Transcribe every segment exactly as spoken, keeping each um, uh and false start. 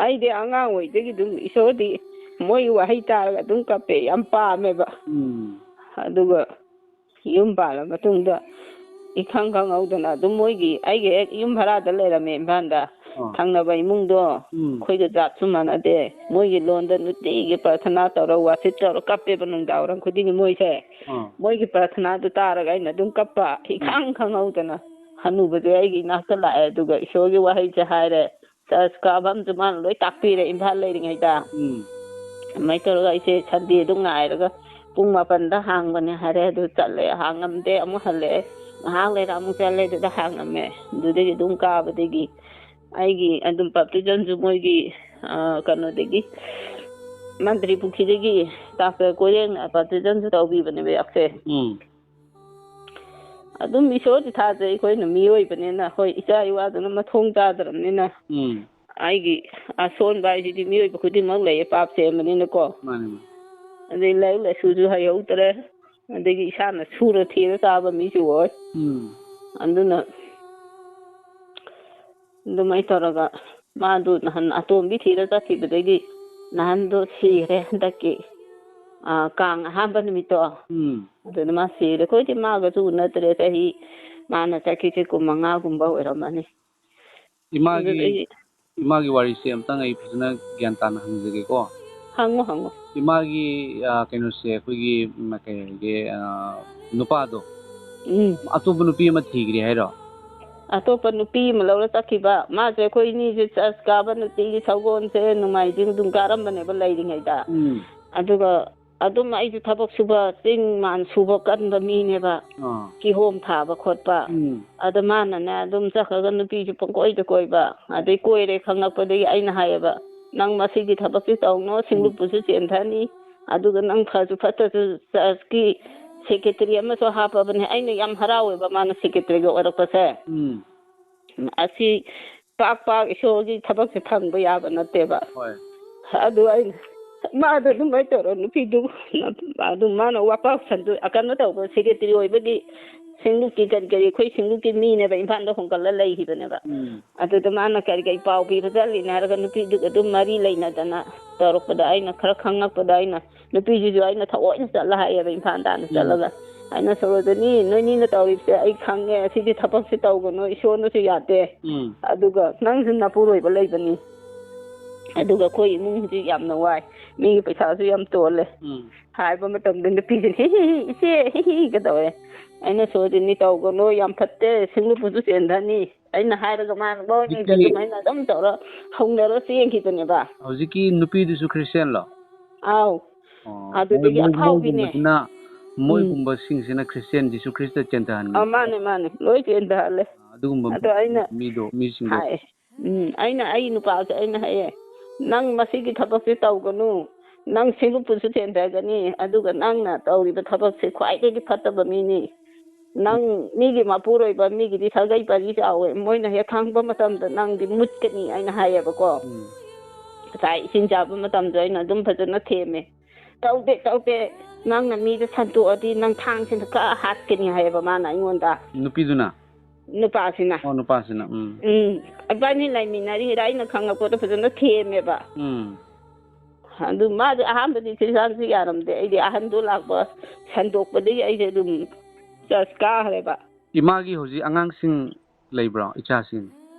ꯑꯩꯗꯤ ꯑꯉꯥꯡ ꯑꯣꯏꯗꯒꯤ ꯑꯗꯨꯝ ꯏꯁꯣꯔꯗꯤ ꯃꯣꯏꯒꯤ ꯋꯥꯍꯩ ꯇꯥꯔꯒ ꯑꯗꯨꯝ ꯀꯞꯄꯦ, ꯌꯥꯝ ꯄꯥꯝꯃꯦꯕ꯫ ꯎꯝ꯫ ꯑꯗꯨꯒ ꯌꯨꯝ ꯄꯥꯜꯂ ꯃꯇꯨꯡꯗ ꯏꯈꯪ ꯈꯪꯍꯧꯗꯅ ꯑꯗꯨꯝ ꯃꯣꯏꯒꯤ, ꯑꯩꯒꯤ ꯍꯦꯛ ꯌꯨꯝ ꯚꯔꯥꯗ ꯂꯩꯔꯝꯃꯦ ꯏꯝꯐꯥꯜꯗ꯫ ꯑꯥ꯫ ꯊꯪꯅꯕ ꯏꯃꯨꯡꯗꯣ ꯎꯝ꯫ ꯑꯩꯈꯣꯏꯒ ꯖꯥꯠꯁꯨ ꯃꯥꯟꯅꯗꯦ꯫ ꯃꯣꯏꯒꯤ ꯂꯣꯟꯗ ꯅꯨꯡꯇꯤꯒꯤ ꯄ꯭ꯔꯥꯊꯅꯥ ꯇꯧꯔ ꯋꯥꯁꯤꯠ ꯇꯧꯔ ꯀꯞꯄꯦꯕ ꯅꯨꯡꯗꯥꯡ ꯋꯥꯏꯔꯝ ꯈꯨꯗꯤꯡꯒꯤ ꯃꯣꯏꯁꯦ꯫ ꯑꯥ꯫ ꯃꯣꯏꯒꯤ ꯄ꯭ꯔꯥꯊꯅꯥꯗꯨ ꯇꯥꯔꯒ ꯑꯩꯅ ꯑꯗꯨꯝ ꯀꯞꯄ, ꯎꯝ꯫ ꯏꯈꯪ ꯈꯪꯍꯧꯗꯅ꯫ ꯍꯅꯨꯕꯗꯨ ꯑꯩꯒꯤ ꯏꯅꯥꯛꯇ ꯂꯥꯛꯑꯦ, ꯑꯗꯨꯒ ꯏꯁꯣꯔꯒꯤ ꯋꯥꯍꯩꯁꯦ ꯍꯥꯏꯔꯦ꯫ ꯆꯔꯆ ꯀꯥꯐꯝꯁꯨ ꯃꯥꯅ ꯂꯣꯏ ꯇꯥꯛꯄꯤꯔꯦ ꯏꯝꯐꯥꯜ ꯂꯩꯔꯤꯉꯩꯗ꯫ ꯎꯝ꯫ ꯑꯗꯨꯃꯥꯏꯅ ꯇꯧꯔꯒ ꯑꯩꯁꯦ ꯁꯟꯗꯦꯗꯨ ꯉꯥꯏꯔꯒ ꯄꯨꯡ ꯃꯥꯄꯟꯗ ꯍꯥꯡꯕꯅꯦ ꯍꯥꯏꯔꯦ, ꯑꯗꯨ ꯆꯠꯂꯦ, ꯍꯥꯡꯉꯝꯗꯦ, ꯑꯃꯨꯛ ꯍꯜꯂꯛꯑꯦ, ꯉꯥꯏꯍꯥꯛ ꯂꯩꯔ ꯑꯃꯨꯛ ꯆꯠꯂꯦ, ꯑꯗꯨꯗ ꯍꯥꯡꯉꯝꯃꯦ꯫ ꯑꯗꯨꯗꯒꯤ ꯑꯗꯨꯝ ꯀꯥꯕꯗꯒꯤ ꯑꯩꯒꯤ ꯑꯗꯨꯝ ꯕꯞꯇꯤꯖꯝꯁꯨ ꯃꯣꯏꯒꯤ, ꯑ, ꯀꯩꯅꯣꯗꯒꯤ, ꯃꯟꯇ꯭ꯔꯤ ꯄꯨꯈ꯭ꯔꯤꯗꯒꯤ ꯗꯥꯛꯇꯔ ꯀꯣꯏꯔꯦꯡꯅ ꯕꯞꯇꯤꯖꯝꯁꯨ ꯇꯧꯕꯤꯕꯅꯦꯕ ꯑꯩꯁꯦ꯫ ꯎꯝ꯫ ꯑꯗꯨꯝ ꯏꯁꯣꯔꯗꯤ ꯊꯥꯖꯩ, ꯑꯩꯈꯣꯏꯅ ꯃꯤꯑꯣꯏꯕꯅꯤꯅ, ꯍꯣꯏ, ꯏꯆꯥ ꯏꯋꯥꯗꯨꯅ ꯃꯊꯣꯡ ꯆꯥꯗ꯭ꯔꯕꯅꯤꯅ꯫ ꯎꯝ꯫ ꯑꯩꯒꯤ ꯑꯁꯣꯟꯕ ꯍꯥꯏꯁꯤꯗꯤ ꯃꯤꯑꯣꯏꯕ ꯈꯨꯗꯤꯡꯃꯛ ꯂꯩꯌꯦ, ꯄꯥꯞ ꯆꯦꯟꯕꯅꯤꯅꯀꯣ꯫ ꯃꯥꯅꯤ, ꯃꯥꯅꯤ꯫ ꯑꯗꯩ ꯂꯥꯏꯔꯤꯛ ꯂꯥꯏꯁꯨꯁꯨ ꯍꯩꯍꯧꯗ꯭ꯔꯦ, ꯑꯗꯒꯤ ꯏꯁꯥꯅ ꯁꯨꯔ ꯊꯤꯔ ꯆꯥꯕ ꯃꯤꯁꯨ ꯑꯣꯏ꯫ ꯎꯝ꯫ ꯑꯗꯨꯅ ꯑꯗꯨꯃꯥꯏꯅ ꯇꯧꯔꯒ ꯃꯥꯗꯨ ꯅꯍꯥꯟ ꯑꯇꯣꯝꯕꯤ ꯊꯤꯔ ꯆꯠꯈꯤꯕꯗꯒꯤ ꯅꯍꯥꯟꯗꯣ ꯁꯤꯈ꯭ꯔꯦ ꯍꯟꯗꯛꯀꯤ, ꯑ, ꯀꯥꯡ ꯑꯍꯥꯟꯕ ꯅꯨꯃꯤꯠꯇꯣ꯫ ꯎꯝ꯫ ꯑꯗꯨꯅ ꯃꯥ ꯁꯤꯈ꯭ꯔꯦ꯫ ꯑꯩꯈꯣꯏꯗꯤ ꯃꯥꯒꯁꯨ ꯎꯅꯗ꯭ꯔꯦ꯫ ꯆꯍꯤ, ꯃꯥꯅ ꯆꯠꯈꯤꯁꯦ ꯀꯨꯟ ꯃꯉꯥꯒꯨꯝꯕ ꯑꯣꯏꯔꯝꯃꯅꯤ꯫ ꯏꯃꯥꯒꯤ, ꯑꯗꯨꯗꯒꯤ ꯏꯃꯥꯒꯤ ꯋꯥꯔꯤꯁꯦ ꯑꯝꯇꯪ ꯑꯩ ꯐꯖꯅ ꯒ꯭ꯌꯥꯟ ꯇꯥꯅ ꯍꯪꯖꯒꯦꯀꯣ꯫ ꯍꯪꯉꯣ, ꯍꯪꯉꯣ꯫ ꯏꯃꯥꯒꯤ, ꯑ, ꯀꯩꯅꯣꯁꯦ, ꯑꯩꯈꯣꯏꯒꯤ, ꯎꯝ, ꯀꯩ ꯍꯥꯏꯒꯦ, ꯑ, ꯅꯨꯄꯥꯗꯣ ꯎꯝ꯫ ꯑꯇꯣꯞꯄ ꯅꯨꯄꯤ ꯑꯃ ꯊꯤꯈ꯭ꯔꯦ ꯍꯥꯏꯔꯣ? ꯑꯇꯣꯞꯄ ꯅꯨꯄꯤ ꯑꯃ ꯂꯧꯔ ꯆꯠꯈꯤꯕ꯫ ꯃꯥꯁꯦ ꯑꯩꯈꯣꯏ ꯑꯅꯤꯁꯦ ꯆꯔꯆ ꯀꯥꯕ ꯅꯨꯡꯇꯤꯒꯤ ꯁꯒꯣꯜꯁꯦ ꯅꯣꯡꯃꯥꯏꯖꯤꯡ ꯑꯗꯨꯝ ꯀꯥꯔꯝꯕꯅꯦꯕ ꯂꯩꯔꯤꯉꯩꯗ꯫ ꯎꯝ꯫ ꯑꯗꯨꯒ ꯑꯗꯨꯝ ꯑꯩꯁꯨ ꯊꯕꯛ ꯁꯨꯕ, ꯆꯤꯡ ꯃꯥꯟ ꯁꯨꯕ ꯀꯟꯕ ꯃꯤꯅꯦꯕ꯫ ꯑꯥ꯫ ꯀꯤꯍꯣꯝ ꯊꯥꯕ ꯈꯣꯠꯄ꯫ ꯎꯝ꯫ ꯑꯗ ꯃꯥꯅꯅꯦ ꯑꯗꯨꯝ ꯆꯠꯈ꯭ꯔꯒ ꯅꯨꯄꯤꯁꯨ ꯄꯪꯀꯣꯏꯗ ꯀꯣꯏꯕ꯫ ꯑꯗꯩ ꯀꯣꯏꯔꯦ ꯈꯪꯉꯛꯄꯗꯒꯤ ꯑꯩꯅ ꯍꯥꯏꯌꯦꯕ, "ꯅꯪ ꯃꯁꯤꯒꯤ ꯊꯕꯛꯁꯤ ꯇꯧꯅꯣ, ꯁꯤꯡꯂꯨꯞꯄꯨꯁꯨ ꯆꯦꯟꯊꯅꯤ, ꯑꯗꯨꯒ ꯅꯪ ꯐꯁꯨ ꯐꯠꯇꯁꯨ ꯆꯔꯆꯀꯤ ꯁꯦꯀ꯭ꯔꯦꯇꯔꯤ ꯑꯃꯁꯨ ꯍꯥꯞꯄꯕꯅꯦ"꯫ ꯑꯩꯅ ꯌꯥꯝ ꯍꯔꯥꯎꯋꯦꯕ ꯃꯥꯅ ꯁꯦꯀ꯭ꯔꯦꯇꯔꯤꯒ ꯑꯣꯏꯔꯛꯄꯁꯦ꯫ ꯎꯝ꯫ ꯑꯁꯤ ꯄꯥꯛ ꯄꯥꯛ ꯏꯁꯣꯔꯒꯤ ꯊꯕꯛꯁꯦ ꯐꯪꯕ ꯌꯥꯕ ꯅꯠꯇꯦꯕ꯫ ꯍꯣꯏ꯫ ꯑꯗꯨ ꯑꯩꯅ, ꯃꯥꯗꯣ ꯑꯗꯨꯃꯥꯏꯅ ꯇꯧꯔ ꯅꯨꯄꯤꯗꯨ, ꯑꯗꯨ ꯃꯥꯅ ꯋꯥꯄꯥꯎ ꯁꯟꯗꯣꯛ-, ꯀꯩꯅꯣ ꯇꯧꯕ, ꯁꯦꯀ꯭ꯔꯦꯇꯔꯤ ꯑꯣꯏꯕꯒꯤ ꯁꯤꯡꯂꯨꯞꯀꯤ ꯀꯔꯤ ꯀꯔꯤ, ꯑꯩꯈꯣꯏ ꯁꯤꯡꯂꯨꯞꯀꯤ ꯃꯤꯅꯦꯕ, ꯏꯝꯐꯥꯜꯗ ꯍꯣꯡꯒꯠꯂ ꯂꯩꯈꯤꯕꯅꯦꯕ꯫ ꯎꯝ꯫ ꯑꯗꯨꯗ ꯃꯥꯅ ꯀꯔꯤ ꯀꯔꯤ ꯄꯥꯎ ꯄꯤꯕ ꯆꯠꯂꯤꯅꯦ ꯍꯥꯏꯔꯒ ꯅꯨꯄꯤꯗꯨꯒ ꯑꯗꯨꯝ ꯃꯔꯤ ꯂꯩꯅꯗꯅ ꯇꯧꯔꯛꯄꯗ, ꯑꯩꯅ ꯈꯔ ꯈꯪꯉꯛꯄꯗ, ꯑꯩꯅ ꯅꯨꯄꯤꯁꯤꯁꯨ ꯑꯩꯅ ꯊꯑꯣꯏꯅ ꯆꯠꯂ ꯍꯥꯏꯌꯦꯕ, ꯏꯝꯐꯥꯜ ꯇꯥꯟꯅ ꯎꯝ꯫ ꯆꯠꯂꯒ꯫ ꯑꯩꯅ, "ꯁꯣꯔꯣꯖꯅꯤ, ꯅꯣꯏꯅꯤꯅ ꯇꯧꯔꯤꯕꯁꯦ ꯑꯩ ꯈꯪꯉꯦ, ꯁꯤꯗꯤ ꯊꯕꯛꯁꯦ ꯇꯧꯒꯅꯨ, ꯏꯁꯣꯔꯅꯁꯨ ꯌꯥꯗꯦ꯫ ꯎꯝ꯫ ꯑꯗꯨꯒ ꯅꯪꯁꯨ ꯅꯄꯨꯔꯣꯏꯕ ꯂꯩꯕꯅꯤ꯫ ꯑꯗꯨꯒ ꯑꯩꯈꯣꯏ ꯏꯃꯨꯡ ꯍꯧꯖꯤꯛ ꯌꯥꯝꯅ ꯋꯥꯏ, ꯃꯤꯒꯤ ꯄꯩꯁꯥꯁꯨ ꯌꯥꯝ ꯇꯣꯜꯂꯦ", ꯎꯝ꯫ ꯍꯥꯏꯕ ꯃꯇꯝꯗ ꯅꯨꯄꯤꯁꯤꯅ, "ꯍꯤ ꯍꯤ, ꯏꯆꯦ, ꯍꯤ ꯍꯤ" ꯀ ꯇꯧꯋꯦ꯫ ꯑꯩꯅ, "ꯁꯣꯔꯣꯖꯅꯤ, ꯇꯧꯒꯅꯨ, ꯌꯥꯝ ꯐꯠꯇꯦ, ꯁꯤꯡꯂꯨꯞꯄꯨꯁꯨ ꯆꯦꯟꯊꯅꯤ"꯫ ꯑꯩꯅ ꯍꯥꯏꯔꯒ ꯃꯥꯅ ꯂꯣꯏꯅ ꯍꯧꯖꯤꯛꯀꯤ ꯑꯗꯨꯃꯥꯏꯅ ꯑꯗꯨꯝ ꯇꯧꯔ ꯍꯧꯅꯔ ꯆꯦꯟꯈꯤꯕꯅꯦꯕ꯫ ꯍꯧꯖꯤꯛꯀꯤ ꯅꯨꯄꯤꯗꯨꯁꯨ ꯈ꯭ꯔꯤꯁꯇꯤꯌꯥꯟꯂꯣ? ꯑꯥꯎ꯫ ꯑꯣ, ꯑꯗꯨꯗꯒꯤ ꯃꯣꯏ, ꯑꯐꯥꯎꯕꯤꯅꯦ꯫ ꯃꯣꯏꯒꯨꯝꯕꯁꯤꯅ, ꯎꯝ꯫ ꯃꯣꯏꯒꯨꯝꯕꯁꯤꯡꯁꯤꯅ ꯈ꯭ꯔꯤꯁꯇꯤꯌꯥꯟ ꯖꯤꯁꯨ ꯈ꯭ꯔꯤꯁꯇ ꯆꯦꯟꯊꯍꯟꯕ꯫ ꯑꯥ, ꯃꯥꯅꯦ, ꯃꯥꯅꯦ, ꯂꯣꯏ ꯆꯦꯟꯊꯍꯜꯂꯦ꯫ ꯑꯗꯨꯒꯨꯝꯕ ꯑꯗꯣ ꯑꯩꯅ ꯃꯤꯗꯣ, ꯃꯤꯁꯤꯡꯗꯣ꯫ ꯍꯥꯏ, ꯎꯝ, ꯑꯩꯅ ꯑꯩ ꯅꯨꯄꯥꯁꯦ ꯑꯩꯅ ꯍꯥꯏꯌꯦ, "ꯅꯪ ꯃꯁꯤꯒꯤ ꯊꯕꯛꯁꯦ ꯇꯧꯒꯅꯨ, ꯅꯪ ꯁꯤꯡꯂꯨꯞꯄꯨꯁꯨ ꯆꯦꯟꯊꯒꯅꯤ, ꯑꯗꯨꯒ ꯅꯪꯅ ꯇꯧꯔꯤꯕ ꯊꯕꯛꯁꯦ ꯈ꯭ꯋꯥꯏꯗꯒꯤ ꯐꯠꯇꯕ ꯃꯤꯅꯤ꯫ ꯅꯪ ꯃꯤꯒꯤ ꯃꯄꯨꯔꯣꯏꯕ, ꯃꯤꯒꯤꯗꯤ ꯁꯥꯒꯩ ꯄꯔꯤ ꯆꯥꯎꯋꯦ, ꯃꯣꯏꯅ ꯍꯦꯛ ꯈꯪꯕ ꯃꯇꯝꯗ ꯅꯪꯗꯤ ꯃꯨꯠꯀꯅꯤ", ꯑꯩꯅ ꯍꯥꯏꯌꯦꯕꯀꯣ꯫ ꯎꯝ꯫ ꯆꯥꯛ ꯏꯁꯤꯡ ꯆꯥꯕ ꯃꯇꯝꯗ ꯑꯩꯅ ꯑꯗꯨꯝ ꯐꯖꯅ ꯊꯦꯝꯃꯦ꯫ "ꯇꯧꯗꯦ, ꯇꯧꯗꯦ, ꯅꯪꯅ ꯃꯤꯗ ꯁꯟꯇꯣꯛꯑꯗꯤ ꯅꯪ ꯊꯥꯡꯁꯤꯅ ꯀꯛꯑ ꯍꯥꯠꯀꯅꯤ", ꯍꯥꯏꯌꯦꯕ ꯃꯥꯅ ꯑꯩꯉꯣꯟꯗ꯫ ꯅꯨꯄꯤꯗꯨꯅ? ꯅꯨꯄꯥꯁꯤꯅ꯫ ꯑꯣ, ꯅꯨꯄꯥꯁꯤꯅ, ꯎꯝ꯫ ꯎꯝ, ꯏꯕꯥꯅꯤ ꯂꯩꯃꯤꯟꯅꯔꯤꯉꯩꯗ ꯑꯩꯅ ꯈꯪꯉꯛꯄꯗ ꯐꯖꯅ ꯊꯦꯝꯃꯦꯕ꯫ ꯎꯝ꯫ ꯑꯗꯨ ꯃꯥꯗꯤ ꯑꯍꯥꯟꯕꯗꯤ ꯈ꯭ꯔꯤꯁꯇꯥꯟꯁꯨ ꯌꯥꯔꯝꯗꯦ꯫ ꯑꯩꯗꯤ ꯑꯍꯟꯗꯣ ꯂꯥꯛꯄ ꯁꯟꯗꯣꯛꯄꯗꯒꯤ ꯑꯩꯁꯦ ꯑꯗꯨꯝ ꯆꯔꯆ ꯀꯥꯈ꯭ꯔꯦꯕ꯫ ꯏꯃꯥꯒꯤ ꯍꯧꯖꯤꯛ ꯑꯉꯥꯡꯁꯤꯡ ꯂꯩꯕ꯭ꯔꯣ, ꯏꯆꯥꯁꯤꯡ?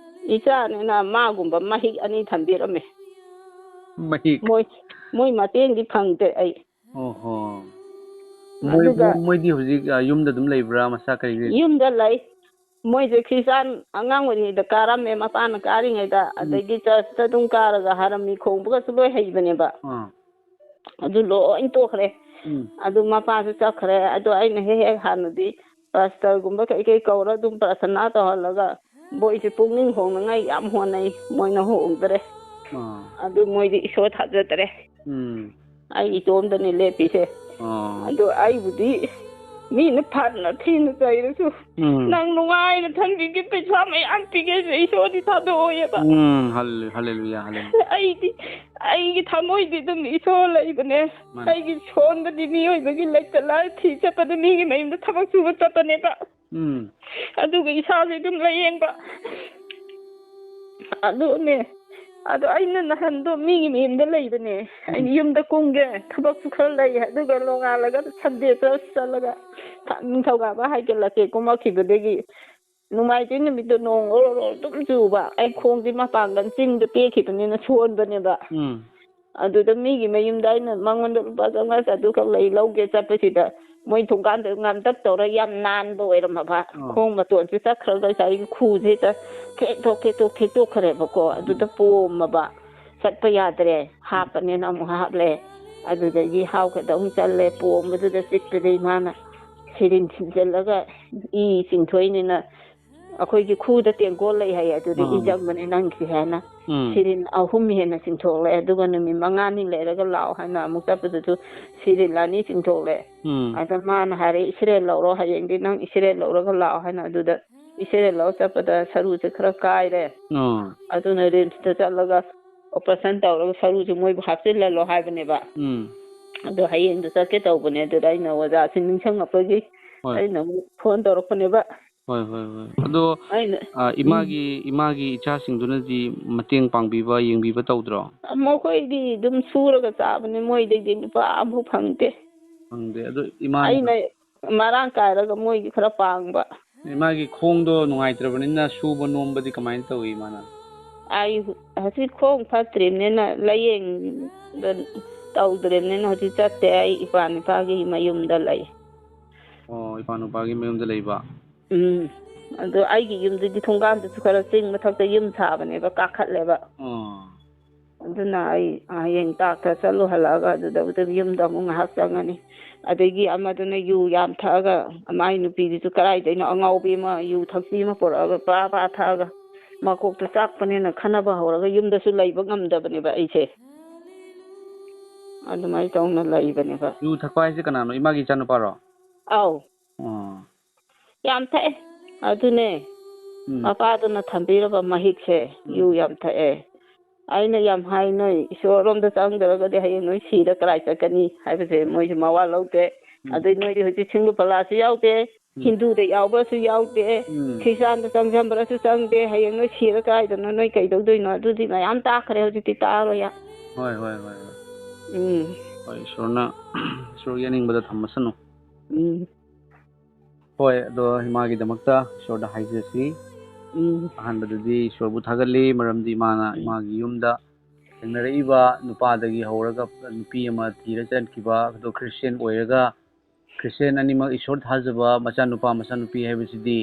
ꯏꯆꯥꯅꯤꯅ ꯃꯥꯒꯨꯝꯕ ꯃꯍꯤꯛ ꯑꯅꯤ ꯊꯝꯕꯤꯔꯝꯃꯦ꯫ ꯃꯍꯤꯛ? ꯃꯣꯏ, ꯃꯣꯏ ꯃꯇꯦꯡꯗꯤ ꯐꯪꯗꯦ ꯑꯩ꯫ ꯑꯣꯍꯣ꯫ ꯃꯣꯏ, ꯑꯗꯨꯒ ꯃꯣꯏꯗꯤ ꯍꯧꯖꯤꯛ, ꯑ, ꯌꯨꯝꯗ ꯑꯗꯨꯝ ꯂꯩꯕ꯭ꯔꯥ, ꯃꯁꯥ ꯀꯔꯤ ꯀꯔꯤ? ꯌꯨꯝꯗ ꯂꯩ꯫ ꯃꯣꯏꯁꯦ ꯈ꯭ꯔꯤꯁꯇꯥꯟ ꯑꯉꯥꯡ ꯑꯣꯏꯔꯤꯉꯩꯗ ꯀꯥꯔꯝꯃꯦ, ꯃꯄꯥꯅ ꯀꯥꯔꯤꯉꯩꯗ꯫ ꯎꯝ꯫ ꯑꯗꯒꯤ ꯆꯔꯆꯇ ꯑꯗꯨꯝ ꯀꯥꯔꯒ ꯍꯥꯔꯃꯅꯤ ꯈꯣꯡꯕꯒꯁꯨ ꯂꯣꯏ ꯍꯩꯕꯅꯦꯕ꯫ ꯑꯥ꯫ ꯑꯗꯨ ꯂꯣꯏ ꯇꯣꯛꯈ꯭ꯔꯦ꯫ ꯎꯝ꯫ ꯑꯗꯨ ꯃꯄꯥꯁꯨ ꯆꯠꯈ꯭ꯔꯦ꯫ ꯑꯗꯣ ꯑꯩꯅ ꯍꯦꯛ ꯍꯦꯛ ꯍꯥꯟꯅꯗꯤ ꯄꯥꯁꯇꯔꯒꯨꯝꯕ ꯀꯩ ꯀꯩ ꯀꯧꯔ ꯑꯗꯨꯝ ꯄ꯭ꯔꯥꯊꯅꯥ ꯇꯧꯍꯜꯂꯒ ꯃꯣꯏꯁꯦ ꯄꯨꯛꯅꯤꯡ ꯍꯣꯡꯅꯉꯥꯏ ꯌꯥꯝ ꯍꯣꯠꯅꯩ꯫ ꯃꯣꯏꯅ ꯍꯣꯡꯗ꯭ꯔꯦ꯫ ꯑꯥ꯫ ꯑꯗꯨ ꯃꯣꯏꯗꯤ ꯏꯁꯣꯔ ꯊꯥꯖꯗ꯭ꯔꯦ꯫ ꯎꯝ꯫ ꯑꯩ ꯏꯇꯣꯝꯗꯅꯤ ꯂꯦꯞꯄꯤꯁꯦ꯫ ꯑꯥ꯫ ꯑꯗꯨ ꯑꯩꯕꯨꯗꯤ ꯃꯤꯅ ꯐꯅ ꯊꯤꯅ ꯆꯩꯔꯁꯨ, ꯎꯝ꯫ "ꯅꯪ ꯅꯨꯡꯉꯥꯏꯅ ꯊꯝꯕꯤꯒꯦ, ꯄꯩꯁꯥ ꯃꯌꯥꯝ ꯄꯤꯒꯦ, ꯏꯁꯣꯔꯗꯤ ꯊꯥꯗꯣꯛꯑꯣꯏꯌꯦꯕ"꯫ ꯎꯝ, ꯍꯜꯂꯦ-, ꯍꯜꯂꯦꯂꯨꯌꯥ, ꯍꯜꯂꯦꯂꯨꯌꯥ꯫ ꯑꯩꯗꯤ, ꯑꯩꯒꯤ ꯊꯃꯣꯏꯗꯤ ꯑꯗꯨꯝ ꯏꯁꯣꯔ ꯂꯩꯕꯅꯦ꯫ ꯃꯥꯅꯦ꯫ ꯑꯩꯒꯤ ꯁꯣꯟꯕꯗꯤ ꯃꯤꯑꯣꯏꯕꯒꯤ ꯂꯩꯇ ꯂꯥꯏꯔ ꯊꯤ ꯆꯠꯄꯗ ꯃꯤꯒꯤ ꯃꯌꯨꯝꯗ ꯊꯕꯛ ꯁꯨꯕ ꯆꯠꯄꯅꯦꯕ꯫ ꯎꯝ꯫ ꯑꯗꯨꯒ ꯏꯁꯥꯁꯦ ꯑꯗꯨꯝ ꯂꯥꯌꯦꯡꯕ꯫ ꯑꯗꯨꯅꯦ꯫ ꯑꯗꯣ ꯑꯩꯅ ꯅꯍꯥꯟꯗꯣ ꯃꯤꯒꯤ ꯃꯌꯨꯝꯗ ꯂꯩꯕꯅꯦ꯫ ꯑꯩꯅ ꯌꯨꯝꯗ ꯀꯨꯝꯒꯦ, ꯊꯕꯛꯁꯨ ꯈꯔ ꯂꯩ꯫ ꯑꯗꯨꯒ ꯅꯣꯡꯉꯥꯜꯂꯒ Sunday church ꯆꯠꯂꯒ ꯅꯤꯡꯊꯧꯀꯥꯕ ꯍꯥꯏꯒꯠꯂꯛꯀꯦ ꯀꯨꯝꯃꯛꯈꯤꯕꯗꯒꯤ ꯅꯣꯡꯃꯥꯏꯖꯤꯡ ꯅꯨꯃꯤꯠꯇꯣ ꯅꯣꯡ ꯑꯣꯔꯣ ꯑꯣꯔꯣ ꯑꯗꯨꯝ ꯆꯨꯕ꯫ ꯑꯩ ꯈꯣꯡꯁꯦ ꯃꯄꯥꯡꯒꯜ ꯆꯤꯡꯗ ꯇꯦꯛꯈꯤꯕꯅꯤꯅ ꯁꯣꯟꯕꯅꯦꯕ꯫ ꯎꯝ꯫ ꯑꯗꯨꯗ ꯃꯤꯒꯤ ꯃꯌꯨꯝꯗ ꯑꯩꯅ ꯃꯉꯣꯟꯗ ꯂꯨꯄꯥ ꯆꯥꯝꯃꯉꯥ ꯆꯥꯇ꯭ꯔꯨꯛꯈꯛ ꯂꯩ ꯂꯧꯒꯦ ꯆꯠꯄꯁꯤꯗ, ꯃꯣꯏ ꯊꯣꯡꯒꯥꯟꯗ ꯉꯥꯝꯇꯛ ꯇꯧꯔ ꯌꯥꯝ ꯅꯥꯟꯕ ꯑꯣꯏꯔꯝꯃꯕ꯫ ꯑꯣ꯫ ꯈꯣꯡ ꯃꯇꯣꯟꯁꯦ ꯆꯠꯈ꯭ꯔꯒ ꯉꯁꯥꯏꯒꯤ ꯈꯨꯁꯦ ꯍꯦꯛꯇ ꯊꯦꯛꯇꯣꯛ, ꯊꯦꯛꯇꯣꯛ, ꯊꯦꯛꯇꯣꯛꯈ꯭ꯔꯦꯕꯀꯣ꯫ ꯑꯗꯨꯗ ꯄꯣꯝꯃꯕ꯫ ꯆꯠꯄ ꯌꯥꯗ꯭ꯔꯦ꯫ ꯍꯥꯞꯄꯅꯦꯅ ꯑꯃꯨꯛ ꯍꯥꯞꯂꯦ꯫ ꯑꯗꯨꯗꯒꯤ ꯍꯥꯞꯀꯗꯧ ꯑꯃꯨꯛ ꯆꯠꯂꯦ꯫ ꯄꯣꯝꯕꯗꯨꯗ ꯆꯤꯛꯄꯗꯒꯤ ꯃꯥꯅ ꯁꯤꯔꯤꯟ ꯊꯤꯟꯖꯤꯜꯂꯒ ꯏ ꯆꯤꯡꯊꯣꯛꯏꯅꯤꯅ ꯑꯩꯈꯣꯏꯒꯤ ꯈꯨꯗ ꯇꯦꯡꯀꯣꯠ ꯂꯩ ꯍꯥꯏꯌꯦ, ꯑꯗꯨꯗ ꯏ ꯎꯝ꯫ ꯆꯪꯕꯅꯦ ꯅꯪꯒꯤꯁꯦ ꯍꯥꯏꯅ ꯎꯝ꯫ ꯁꯤꯔꯤꯟ ꯑꯍꯨꯝ ꯍꯦꯟꯅ ꯆꯤꯡꯊꯣꯛꯂꯦ꯫ ꯑꯗꯨꯒ ꯅꯨꯃꯤꯠ ꯃꯉꯥꯅꯤ ꯂꯩꯔꯒ ꯂꯥꯛꯑꯣ ꯍꯥꯏꯅ ꯑꯃꯨꯛ ꯆꯠꯄꯗꯨꯁꯨ ꯁꯤꯔꯤꯟ ꯑꯅꯤ ꯆꯤꯡꯊꯣꯛꯂꯦ꯫ ꯎꯝ꯫ ꯑꯗ ꯃꯥꯅ ꯍꯥꯏꯔꯦ, "X-ray ꯂꯧꯔꯣ, ꯍꯌꯦꯡꯗꯤ ꯅꯪ X-ray ꯂꯧꯔꯒ ꯂꯥꯛꯑꯣ" ꯍꯥꯏꯅ꯫ ꯑꯗꯨꯗ X-ray ꯂꯧꯔ ꯆꯠꯄꯗ ꯁꯔꯨꯁꯦ ꯈꯔ ꯀꯥꯏꯔꯦ꯫ ꯑꯣ꯫ ꯑꯗꯨꯅ RIMSꯇ ꯆꯠꯂꯒ operation ꯇꯧꯔꯒ ꯁꯔꯨꯁꯦ ꯃꯣꯏꯕꯨ ꯍꯥꯞꯆꯤꯜꯍꯜꯂꯣ ꯍꯥꯏꯕꯅꯦꯕ꯫ ꯎꯝ꯫ ꯑꯗꯣ ꯍꯌꯦꯡꯗꯣ ꯆꯠꯀꯦ ꯇꯧꯕꯅꯦ, ꯑꯗꯨꯗ ꯑꯩꯅ ꯑꯣꯖꯥꯁꯤ ꯅꯤꯡꯁꯤꯡꯉꯛꯄꯒꯤ ꯍꯣꯏ꯫ ꯑꯩꯅ ꯑꯃꯨꯛ phone ꯇꯧꯔꯛꯄꯅꯦꯕ꯫ ꯍꯣꯏ, ꯍꯣꯏ, ꯍꯣꯏ꯫ ꯑꯗꯣ, ꯑꯩꯅ, ꯑ, ꯎꯝ꯫ ꯏꯃꯥꯒꯤ, ꯏꯃꯥꯒꯤ ꯏꯆꯥꯁꯤꯡꯗꯨꯅꯗꯤ ꯃꯇꯦꯡ ꯄꯥꯡꯕꯤꯕ, ꯌꯦꯡꯕꯤꯕ ꯇꯧꯗ꯭ꯔꯣ? ꯃꯈꯣꯏꯗꯤ ꯑꯗꯨꯝ ꯁꯨꯔꯒ ꯆꯥꯕꯅꯦ, ꯃꯣꯏꯗꯩꯗꯤ ꯂꯨꯄꯥ ꯑꯃꯐꯥꯎ ꯐꯪꯗꯦ꯫ ꯐꯪꯗꯦ꯫ ꯑꯗꯣ ꯏꯃꯥꯅ ꯑꯩꯅ ꯃꯔꯥꯡ ꯀꯥꯏꯔꯒ ꯃꯣꯏꯒꯤ ꯈꯔ ꯄꯥꯡꯕ꯫ ꯏꯃꯥꯒꯤ ꯈꯣꯡꯗꯣ ꯅꯨꯡꯉꯥꯏꯇ꯭ꯔꯕꯅꯤꯅ ꯁꯨꯕ ꯅꯣꯝꯕꯗꯤ ꯀꯃꯥꯏꯅ ꯇꯧꯏ ꯏꯃꯥꯅ? ꯑꯩ ꯍꯧꯖꯤꯛ ꯈꯣꯡ ꯐꯠꯇ꯭ꯔꯤꯕꯅꯤꯅ ꯂꯥꯌꯦꯡꯕ ꯇꯧꯗ꯭ꯔꯤꯕꯅꯤꯅ ꯍꯧꯖꯤꯛ ꯆꯠꯇꯦ꯫ ꯑꯩ ꯏꯄꯥ ꯅꯤꯄꯥꯒꯤ ꯃꯌꯨꯝꯗ ꯂꯩ꯫ ꯑꯣ, ꯏꯄꯥ ꯅꯨꯄꯥꯒꯤ ꯃꯌꯨꯝꯗ ꯂꯩꯕ? ꯎꯝ꯫ ꯑꯗꯣ ꯑꯩꯒꯤ ꯌꯨꯝꯗꯨꯗꯤ ꯊꯣꯡꯒꯥꯟꯗꯨꯁꯨ ꯈꯔ ꯆꯤꯡ ꯃꯊꯛꯇ ꯌꯨꯝ ꯁꯥꯕꯅꯦꯕ, ꯀꯥꯈꯠꯂꯦꯕ꯫ ꯑꯣ꯫ ꯑꯗꯨꯅ ꯑꯩ ꯍꯌꯦꯡ ꯇꯥꯛꯇ ꯆꯠꯂꯨ ꯍꯜꯂꯛꯑꯒ ꯑꯗꯨꯗꯕꯨꯗꯤ ꯌꯨꯝꯗ ꯑꯃꯨꯛ ꯉꯥꯏꯍꯥꯛ ꯆꯪꯉꯅꯤ꯫ ꯑꯗꯒꯤ ꯑꯃꯗꯨꯅ ꯌꯨ ꯌꯥꯝ ꯊꯛꯑꯒ, ꯃꯥꯏ ꯅꯨꯄꯤꯗꯨꯁꯨ ꯀꯗꯥꯏꯗꯩꯅꯣ ꯑꯉꯥꯎꯕꯤ ꯑꯃ ꯌꯨ ꯊꯛꯄꯤ ꯑꯃ ꯄꯨꯔꯛꯑꯒ ꯄ꯭ꯔꯥ ꯄ꯭ꯔꯥ ꯊꯛꯑꯒ ꯃꯀꯣꯛꯇ ꯆꯥꯛꯄꯅꯦꯅ ꯈꯟꯅꯕ ꯍꯧꯔꯒ ꯌꯨꯝꯗꯁꯨ ꯂꯩꯕ ꯉꯝꯗꯕꯅꯦꯕ ꯑꯩꯁꯦ꯫ ꯑꯗꯨꯃꯥꯏꯅ ꯇꯧꯅ ꯂꯩꯕꯅꯦꯕ꯫ ꯌꯨ ꯊꯛꯄ ꯍꯥꯏꯁꯦ ꯀꯅꯥꯅꯣ? ꯏꯃꯥꯒꯤ ꯏꯆꯥꯅꯨꯄꯥꯔꯣ? ꯑꯧ꯫ ꯑꯥ꯫ ꯌꯥꯝ ꯊꯛꯑꯦ꯫ ꯑꯗꯨꯅꯦ꯫ ꯎꯝ꯫ ꯃꯄꯥꯗꯨꯅ ꯊꯝꯕꯤꯔꯕ ꯃꯍꯤꯛꯁꯦ, ꯎꯝ꯫ ꯌꯨ ꯌꯥꯝ ꯊꯛꯑꯦ꯫ ꯑꯩꯅ ꯌꯥꯝ ꯍꯥꯏ, "ꯅꯣꯏ ꯏꯁꯣꯔꯔꯣꯝꯗ ꯆꯪꯗ꯭ꯔꯒꯗꯤ ꯍꯌꯦꯡ ꯅꯣꯏ ꯁꯤꯔ ꯀꯔꯥꯏ ꯆꯠꯀꯅꯤ?" ꯍꯥꯏꯕꯁꯦ ꯃꯣꯏꯁꯨ ꯃꯋꯥ ꯂꯧꯗꯦ꯫ ꯎꯝ꯫ ꯑꯗꯩ ꯅꯣꯏꯗꯤ ꯍꯧꯖꯤꯛ ꯁꯤꯡꯂꯨ ꯐꯂꯥꯁꯨ ꯌꯥꯎꯗꯦ, ꯎꯝ꯫ ꯍꯤꯟꯗꯨꯗ ꯌꯥꯎꯕꯁꯨ ꯌꯥꯎꯗꯦ, ꯎꯝ꯫ ꯈ꯭ꯔꯤꯁꯇꯥꯟꯗ ꯆꯪꯁꯤꯟꯕ꯭ꯔꯁꯨ ꯆꯪꯗꯦ꯫ ꯍꯌꯦꯡ ꯅꯣꯏ ꯁꯤꯔ ꯀꯥꯏꯗꯅꯣ ꯅꯣꯏ ꯀꯩꯗꯧꯗꯣꯏꯅꯣ? ꯑꯗꯨꯗꯤ ꯃꯌꯥꯝ ꯇꯥꯈ꯭ꯔꯦ, ꯍꯧꯖꯤꯛꯇꯤ ꯇꯥꯔꯣꯏ꯫ ꯍꯣꯏ, ꯍꯣꯏ, ꯍꯣꯏ, ꯍꯣꯏ꯫ ꯎꯝ꯫ ꯍꯣꯏ, ꯏꯁꯣꯔꯅ, ꯏꯁꯣꯔꯒꯤ ꯑꯅꯤꯡꯕꯗ ꯊꯝꯃꯁꯅꯨ꯫ ꯎꯝ꯫ ꯍꯣꯏ, ꯑꯗꯣ ꯏꯃꯥꯒꯤꯗꯃꯛꯇ ꯏꯁꯣꯔꯗ ꯍꯥꯏꯖꯁꯤ꯫ ꯎꯝ꯫ ꯑꯍꯥꯟꯕꯗꯗꯤ ꯏꯁꯣꯔꯕꯨ ꯊꯥꯒꯠꯂꯤ, ꯃꯔꯝꯗꯤ ꯏꯃꯥꯅ ꯎꯝ꯫ ꯏꯃꯥꯒꯤ ꯌꯨꯝꯗ ꯊꯦꯡꯅꯔꯛꯏꯕ ꯅꯨꯄꯥꯗꯒꯤ ꯍꯧꯔꯒ ꯅꯨꯄꯤ ꯑꯃ ꯊꯤꯔ ꯆꯠꯈꯤꯕ, ꯑꯗꯣ ꯈ꯭ꯔꯤꯁꯇꯤꯌꯥꯟ ꯑꯣꯏꯔꯒ, ꯈ꯭ꯔꯤꯁꯇꯤꯌꯥꯟ ꯑꯅꯤꯃꯛ ꯏꯁꯣꯔ ꯊꯥꯖꯕ ꯃꯆꯥꯅꯨꯄꯥ ꯃꯆꯥꯅꯨꯄꯤ ꯍꯥꯏꯕꯁꯤꯗꯤ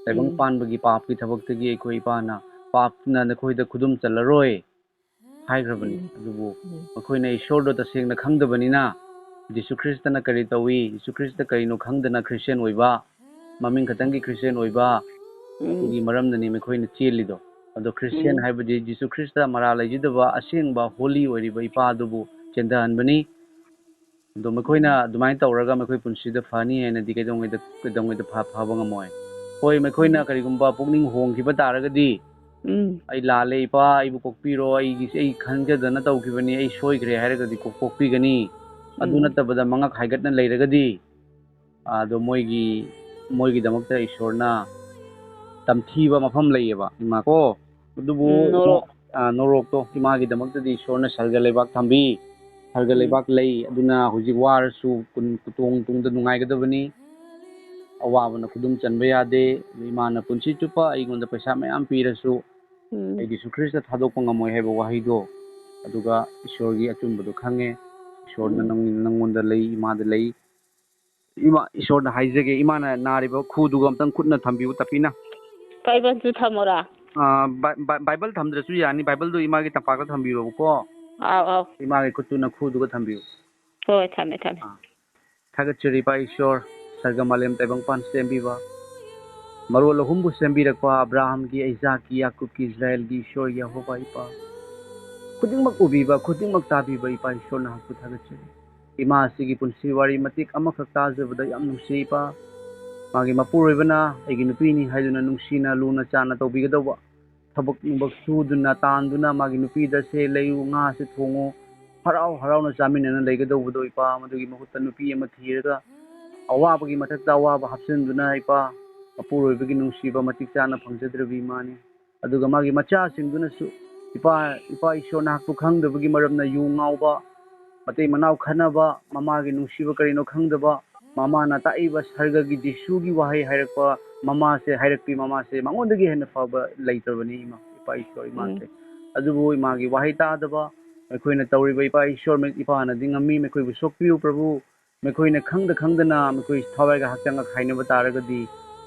ꯇꯥꯏꯕꯪ ꯎꯝ꯫ ꯄꯥꯟꯕꯒꯤ ꯄꯥꯞꯀꯤ ꯊꯕꯛꯇꯒꯤ ꯑꯩꯈꯣꯏ ꯏꯄꯥꯅ, "ꯄꯥꯞꯅ ꯅꯈꯣꯏꯗ ꯈꯨꯗꯨꯝ ꯆꯜꯂꯔꯣꯏ" ꯍꯥꯏꯈ꯭ꯔꯕꯅꯤ꯫ ꯎꯝ꯫ ꯑꯗꯨꯕꯨ ꯎꯝ꯫ ꯃꯈꯣꯏꯅ ꯏꯁꯣꯔꯗꯣ ꯇꯁꯦꯡꯅ ꯈꯪꯗꯕꯅꯤꯅ, ꯖꯤꯁꯨ ꯈ꯭ꯔꯤꯁꯇꯅ ꯀꯔꯤ ꯇꯧꯏ, ꯖꯤꯁꯨ ꯈ꯭ꯔꯤꯁꯇ ꯀꯔꯤꯅꯣ ꯈꯪꯗꯅ ꯈ꯭ꯔꯤꯁꯇꯤꯌꯥꯟ ꯑꯣꯏꯕ, ꯃꯃꯤꯡ ꯈꯛꯇꯪꯒꯤ ꯈ꯭ꯔꯤꯁꯇꯤꯌꯥꯟ ꯑꯣꯏꯕ, ꯎꯝ꯫ ꯑꯗꯨꯒꯤ ꯃꯔꯝꯅꯅꯤ ꯃꯈꯣꯏꯅ ꯆꯦꯜꯂꯤꯗꯣ꯫ ꯑꯗꯣ ꯈ꯭ꯔꯤꯁꯇꯤꯌꯥꯟ ꯎꯝ꯫ ꯍꯥꯏꯕꯗꯤ ꯖꯤꯁꯨ ꯈ꯭ꯔꯤꯁꯇ ꯃꯔꯥꯜ ꯂꯩꯖꯗꯕ ꯑꯁꯦꯡꯕ ꯍꯣꯂꯤ ꯑꯣꯏꯔꯤꯕ ꯏꯄꯥ ꯑꯗꯨꯕꯨ ꯆꯦꯟꯊꯍꯟꯕꯅꯤ꯫ ꯑꯗꯣ ꯃꯈꯣꯏꯅ ꯎꯝ꯫ ꯑꯗꯨꯃꯥꯏꯅ ꯇꯧꯔꯒ ꯃꯈꯣꯏ ꯄꯨꯟꯁꯤꯗ ꯐꯅꯤ ꯍꯥꯏꯅꯗꯤ ꯀꯩꯗꯧꯉꯩꯗ, ꯀꯩꯗꯧꯉꯩꯗ ꯐ-, ꯐꯕ ꯉꯝꯃꯣꯏ꯫ ꯍꯣꯏ, ꯃꯈꯣꯏꯅ ꯎꯝ꯫ ꯀꯔꯤꯒꯨꯝꯕ ꯄꯨꯛꯅꯤꯡ ꯍꯣꯡꯈꯤꯕ ꯇꯥꯔꯒꯗꯤ, ꯎꯝ꯫ "ꯑꯩ ꯂꯥꯜꯂꯦ ꯏꯄꯥ, ꯑꯩꯕꯨ ꯀꯣꯛꯄꯤꯔꯣ, ꯑꯩꯒꯤ, ꯑꯩ ꯈꯪꯖꯗꯅ ꯇꯧꯈꯤꯕꯅꯤ, ꯑꯩ ꯁꯣꯏꯈ꯭ꯔꯦ" ꯍꯥꯏꯔꯒꯗꯤ ꯀꯣꯛ-, ꯀꯣꯛꯄꯤꯒꯅꯤ꯫ ꯑꯗꯨ ꯎꯝ꯫ ꯅꯠꯇꯕꯗ ꯃꯉꯛ ꯍꯥꯏꯒꯠꯅ ꯂꯩꯔꯒꯗꯤ, ꯑꯗꯣ ꯃꯣꯏꯒꯤ, ꯃꯣꯏꯒꯤꯗꯃꯛꯇ ꯏꯁꯣꯔꯅ ꯇꯝꯊꯤꯕ ꯃꯐꯝ ꯂꯩꯌꯦꯕ, ꯏꯃꯥ ꯀꯣ꯫ ꯑꯗꯨꯕꯨ ꯎꯝ, ꯅꯣꯔꯣꯛ꯫ ꯑ, ꯅꯣꯔꯣꯛꯇꯣ ꯏꯃꯥꯒꯤꯗꯃꯛꯇꯗꯤ ꯏꯁꯣꯔꯅ ꯁꯔꯒ ꯂꯩꯕꯥꯛ ꯊꯝꯕꯤ, ꯁꯔꯒ ꯎꯝ꯫ ꯂꯩꯕꯥꯛ ꯂꯩ꯫ ꯑꯗꯨꯅ ꯍꯧꯖꯤꯛ ꯋꯥꯔꯁꯨ ꯀꯨꯟ-, ꯇꯣꯡ ꯇꯨꯡꯗ ꯅꯨꯡꯉꯥꯏꯒꯗꯕꯅꯤ꯫ ꯑꯋꯥꯕꯅ ꯈꯨꯗꯨꯝ ꯆꯟꯕ ꯌꯥꯗꯦ꯫ ꯑꯗꯨ ꯏꯃꯥꯅ ꯄꯨꯟꯁꯤ ꯆꯨꯞꯄ ꯑꯩꯉꯣꯟꯗ ꯄꯩꯁꯥ ꯃꯌꯥꯝ ꯄꯤꯔꯁꯨ, ꯎꯝ꯫ ꯑꯩ ꯖꯤꯁꯨ ꯈ꯭ꯔꯤꯁꯇ ꯊꯥꯗꯣꯛꯄ ꯉꯝꯃꯣꯏ ꯍꯥꯏꯕ ꯋꯥꯍꯩꯗꯣ, ꯑꯗꯨꯒ ꯏꯁꯣꯔꯒꯤ ꯑꯆꯨꯝꯕꯗꯣ ꯈꯪꯉꯦ꯫ ꯏꯁꯣꯔꯅ ꯎꯝ꯫ ꯅꯪ-, ꯅꯪꯉꯣꯟꯗ ꯂꯩ, ꯏꯃꯥꯗ ꯂꯩ꯫ ꯏꯃꯥ, ꯏꯁꯣꯔꯗ ꯍꯥꯏꯖꯒꯦ, ꯏꯃꯥꯅ ꯅꯥꯔꯤꯕ ꯈꯨꯗꯨꯒ ꯑꯝꯇꯪ ꯈꯨꯠꯅ ꯊꯝꯕꯤꯌꯨ, ꯇꯞꯄꯤꯅ꯫ ꯕꯥꯏꯕꯜꯁꯨ ꯊꯝꯃꯣꯔꯥ? ꯑꯥ, ꯕꯥꯏ-, ꯕꯥꯏ-, ꯕꯥꯏꯕꯜ ꯊꯝꯗ꯭ꯔꯁꯨ ꯌꯥꯅꯤ, ꯕꯥꯏꯕꯜꯗꯣ ꯏꯃꯥꯒꯤ ꯇꯝꯄꯥꯛꯇ ꯊꯝꯕꯤꯔꯣꯕꯀꯣ꯫ ꯑꯥꯎ, ꯑꯥꯎ꯫ ꯏꯃꯥꯒꯤ ꯈꯨꯠꯇꯨꯅ ꯈꯨꯗꯨꯒ ꯊꯝꯕꯤꯌꯨ꯫ ꯍꯣꯏ, ꯊꯝꯃꯦ, ꯊꯝꯃꯦ꯫ ꯑꯥ꯫ ꯊꯥꯒꯠꯆꯔꯤ ꯏꯄꯥ ꯏꯁꯣꯔ, ꯁꯔꯒ ꯃꯥꯂꯦꯝ ꯇꯥꯏꯕꯪꯄꯥꯟ ꯁꯦꯝꯕꯤꯕ, ꯃꯔꯣꯜ ꯑꯍꯨꯝꯕꯨ ꯁꯦꯝꯕꯤꯔꯛꯄ ꯑꯕ꯭ꯔꯥꯍꯝꯒꯤ, ꯑꯩꯖꯥꯛꯀꯤ, ꯌꯥꯀꯨꯕꯀꯤ, ꯏꯁꯔꯥꯌꯦꯜꯒꯤ ꯏꯁꯣꯔ ꯌꯦꯍꯣꯕꯥ ꯏꯄꯥ, ꯈꯨꯗꯤꯡꯃꯛ ꯎꯕꯤꯕ, ꯈꯨꯗꯤꯡꯃꯛ ꯇꯥꯕꯤꯕ ꯏꯄꯥ ꯏꯁꯣꯔ ꯅꯍꯥꯛꯄꯨ ꯊꯥꯒꯠꯆꯔꯤ꯫ ꯏꯃꯥꯁꯤꯒꯤ ꯄꯨꯟꯁꯤ ꯋꯥꯔꯤ ꯃꯇꯦꯛ ꯑꯃꯈꯛ ꯇꯥꯖꯕꯗ ꯌꯥꯝ ꯅꯨꯡꯁꯤ, ꯏꯄꯥ꯫ ꯃꯥꯒꯤ ꯃꯄꯨꯔꯣꯏꯕꯅ ꯑꯩꯒꯤ ꯅꯨꯄꯤꯅꯤ ꯍꯥꯏꯗꯨꯅ ꯅꯨꯡꯁꯤꯅ ꯂꯨꯅ ꯆꯥꯟꯅ ꯇꯧꯕꯤꯒꯗꯧꯕ, ꯊꯕꯛ ꯅꯨꯡꯕꯛ ꯁꯨꯗꯨꯅ ꯇꯥꯟꯗꯨꯅ ꯃꯥꯒꯤ ꯅꯨꯄꯤꯗ ꯁꯦ ꯂꯩꯌꯨ, ꯉꯥꯁꯦ ꯊꯣꯡꯉꯨ, ꯍꯔꯥꯎ ꯍꯔꯥꯎꯅ ꯆꯥꯃꯤꯟꯅꯅ ꯂꯩꯒꯗꯧꯕꯗꯣ, ꯏꯄꯥ, ꯃꯗꯨꯒꯤ ꯃꯍꯨꯠꯇ ꯅꯨꯄꯤ ꯑꯃ ꯊꯤꯔꯒ ꯑꯋꯥꯕꯒꯤ ꯃꯊꯛꯇ ꯑꯋꯥꯕ ꯍꯥꯞꯆꯤꯟꯗꯨꯅ, ꯏꯄꯥ, ꯃꯄꯨꯔꯣꯏꯕꯒꯤ ꯅꯨꯡꯁꯤꯕ ꯃꯇꯤꯛ ꯆꯥꯅ ꯐꯪꯖꯗ꯭ꯔꯕꯤ ꯏꯃꯥꯅꯤ꯫ ꯑꯗꯨꯒ ꯃꯥꯒꯤ ꯃꯆꯥꯁꯤꯡꯗꯨꯅꯁꯨ, ꯏꯄꯥ, ꯏꯄꯥ ꯏꯁꯣꯔ, ꯅꯍꯥꯛꯄꯨ ꯈꯪꯗꯕꯒꯤ ꯃꯔꯝꯅ ꯌꯨ ꯉꯥꯎꯕ, ꯃꯇꯩ ꯃꯅꯥꯎ ꯈꯠꯅꯕ, ꯃꯃꯥꯒꯤ ꯅꯨꯡꯁꯤꯕ ꯀꯔꯤꯅꯣ ꯈꯪꯗꯕ, ꯃꯃꯥꯅ ꯇꯥꯛꯏꯕ ꯁꯔꯒꯒꯤ ꯖꯤꯁꯨꯒꯤ ꯋꯥꯍꯩ ꯍꯥꯏꯔꯛꯄ, ꯃꯃꯥꯁꯦ ꯍꯥꯏꯔꯛꯄꯤ, ꯃꯃꯥꯁꯦ ꯃꯉꯣꯟꯗꯒꯤ ꯍꯦꯟꯅ ꯐꯕ ꯂꯩꯇ꯭ꯔꯕꯅꯤ, ꯏꯃꯥ, ꯏꯄꯥ ꯏꯁꯣꯔ, ꯏꯃꯥꯁꯦ꯫ ꯑꯗꯨꯕꯨ ꯏꯃꯥꯒꯤ ꯋꯥꯍꯩ ꯇꯥꯗꯕ, ꯑꯩꯈꯣꯏꯅ ꯇꯧꯔꯤꯕ, ꯏꯄꯥ ꯏꯁꯣꯔ, ꯏꯄꯥꯅꯗꯤ ꯉꯝꯃꯤ, ꯃꯈꯣꯏꯕꯨ ꯁꯣꯛꯄꯤꯌꯨ ꯄ꯭ꯔꯚꯨ꯫ ꯃꯈꯣꯏꯅ ꯈꯪꯗ ꯈꯪꯗꯅ ꯃꯈꯣꯏ ꯊꯋꯥꯏꯒ ꯍꯛꯆꯥꯡꯒ ꯈꯥꯏꯅꯕ ꯇꯥꯔꯒꯗꯤ,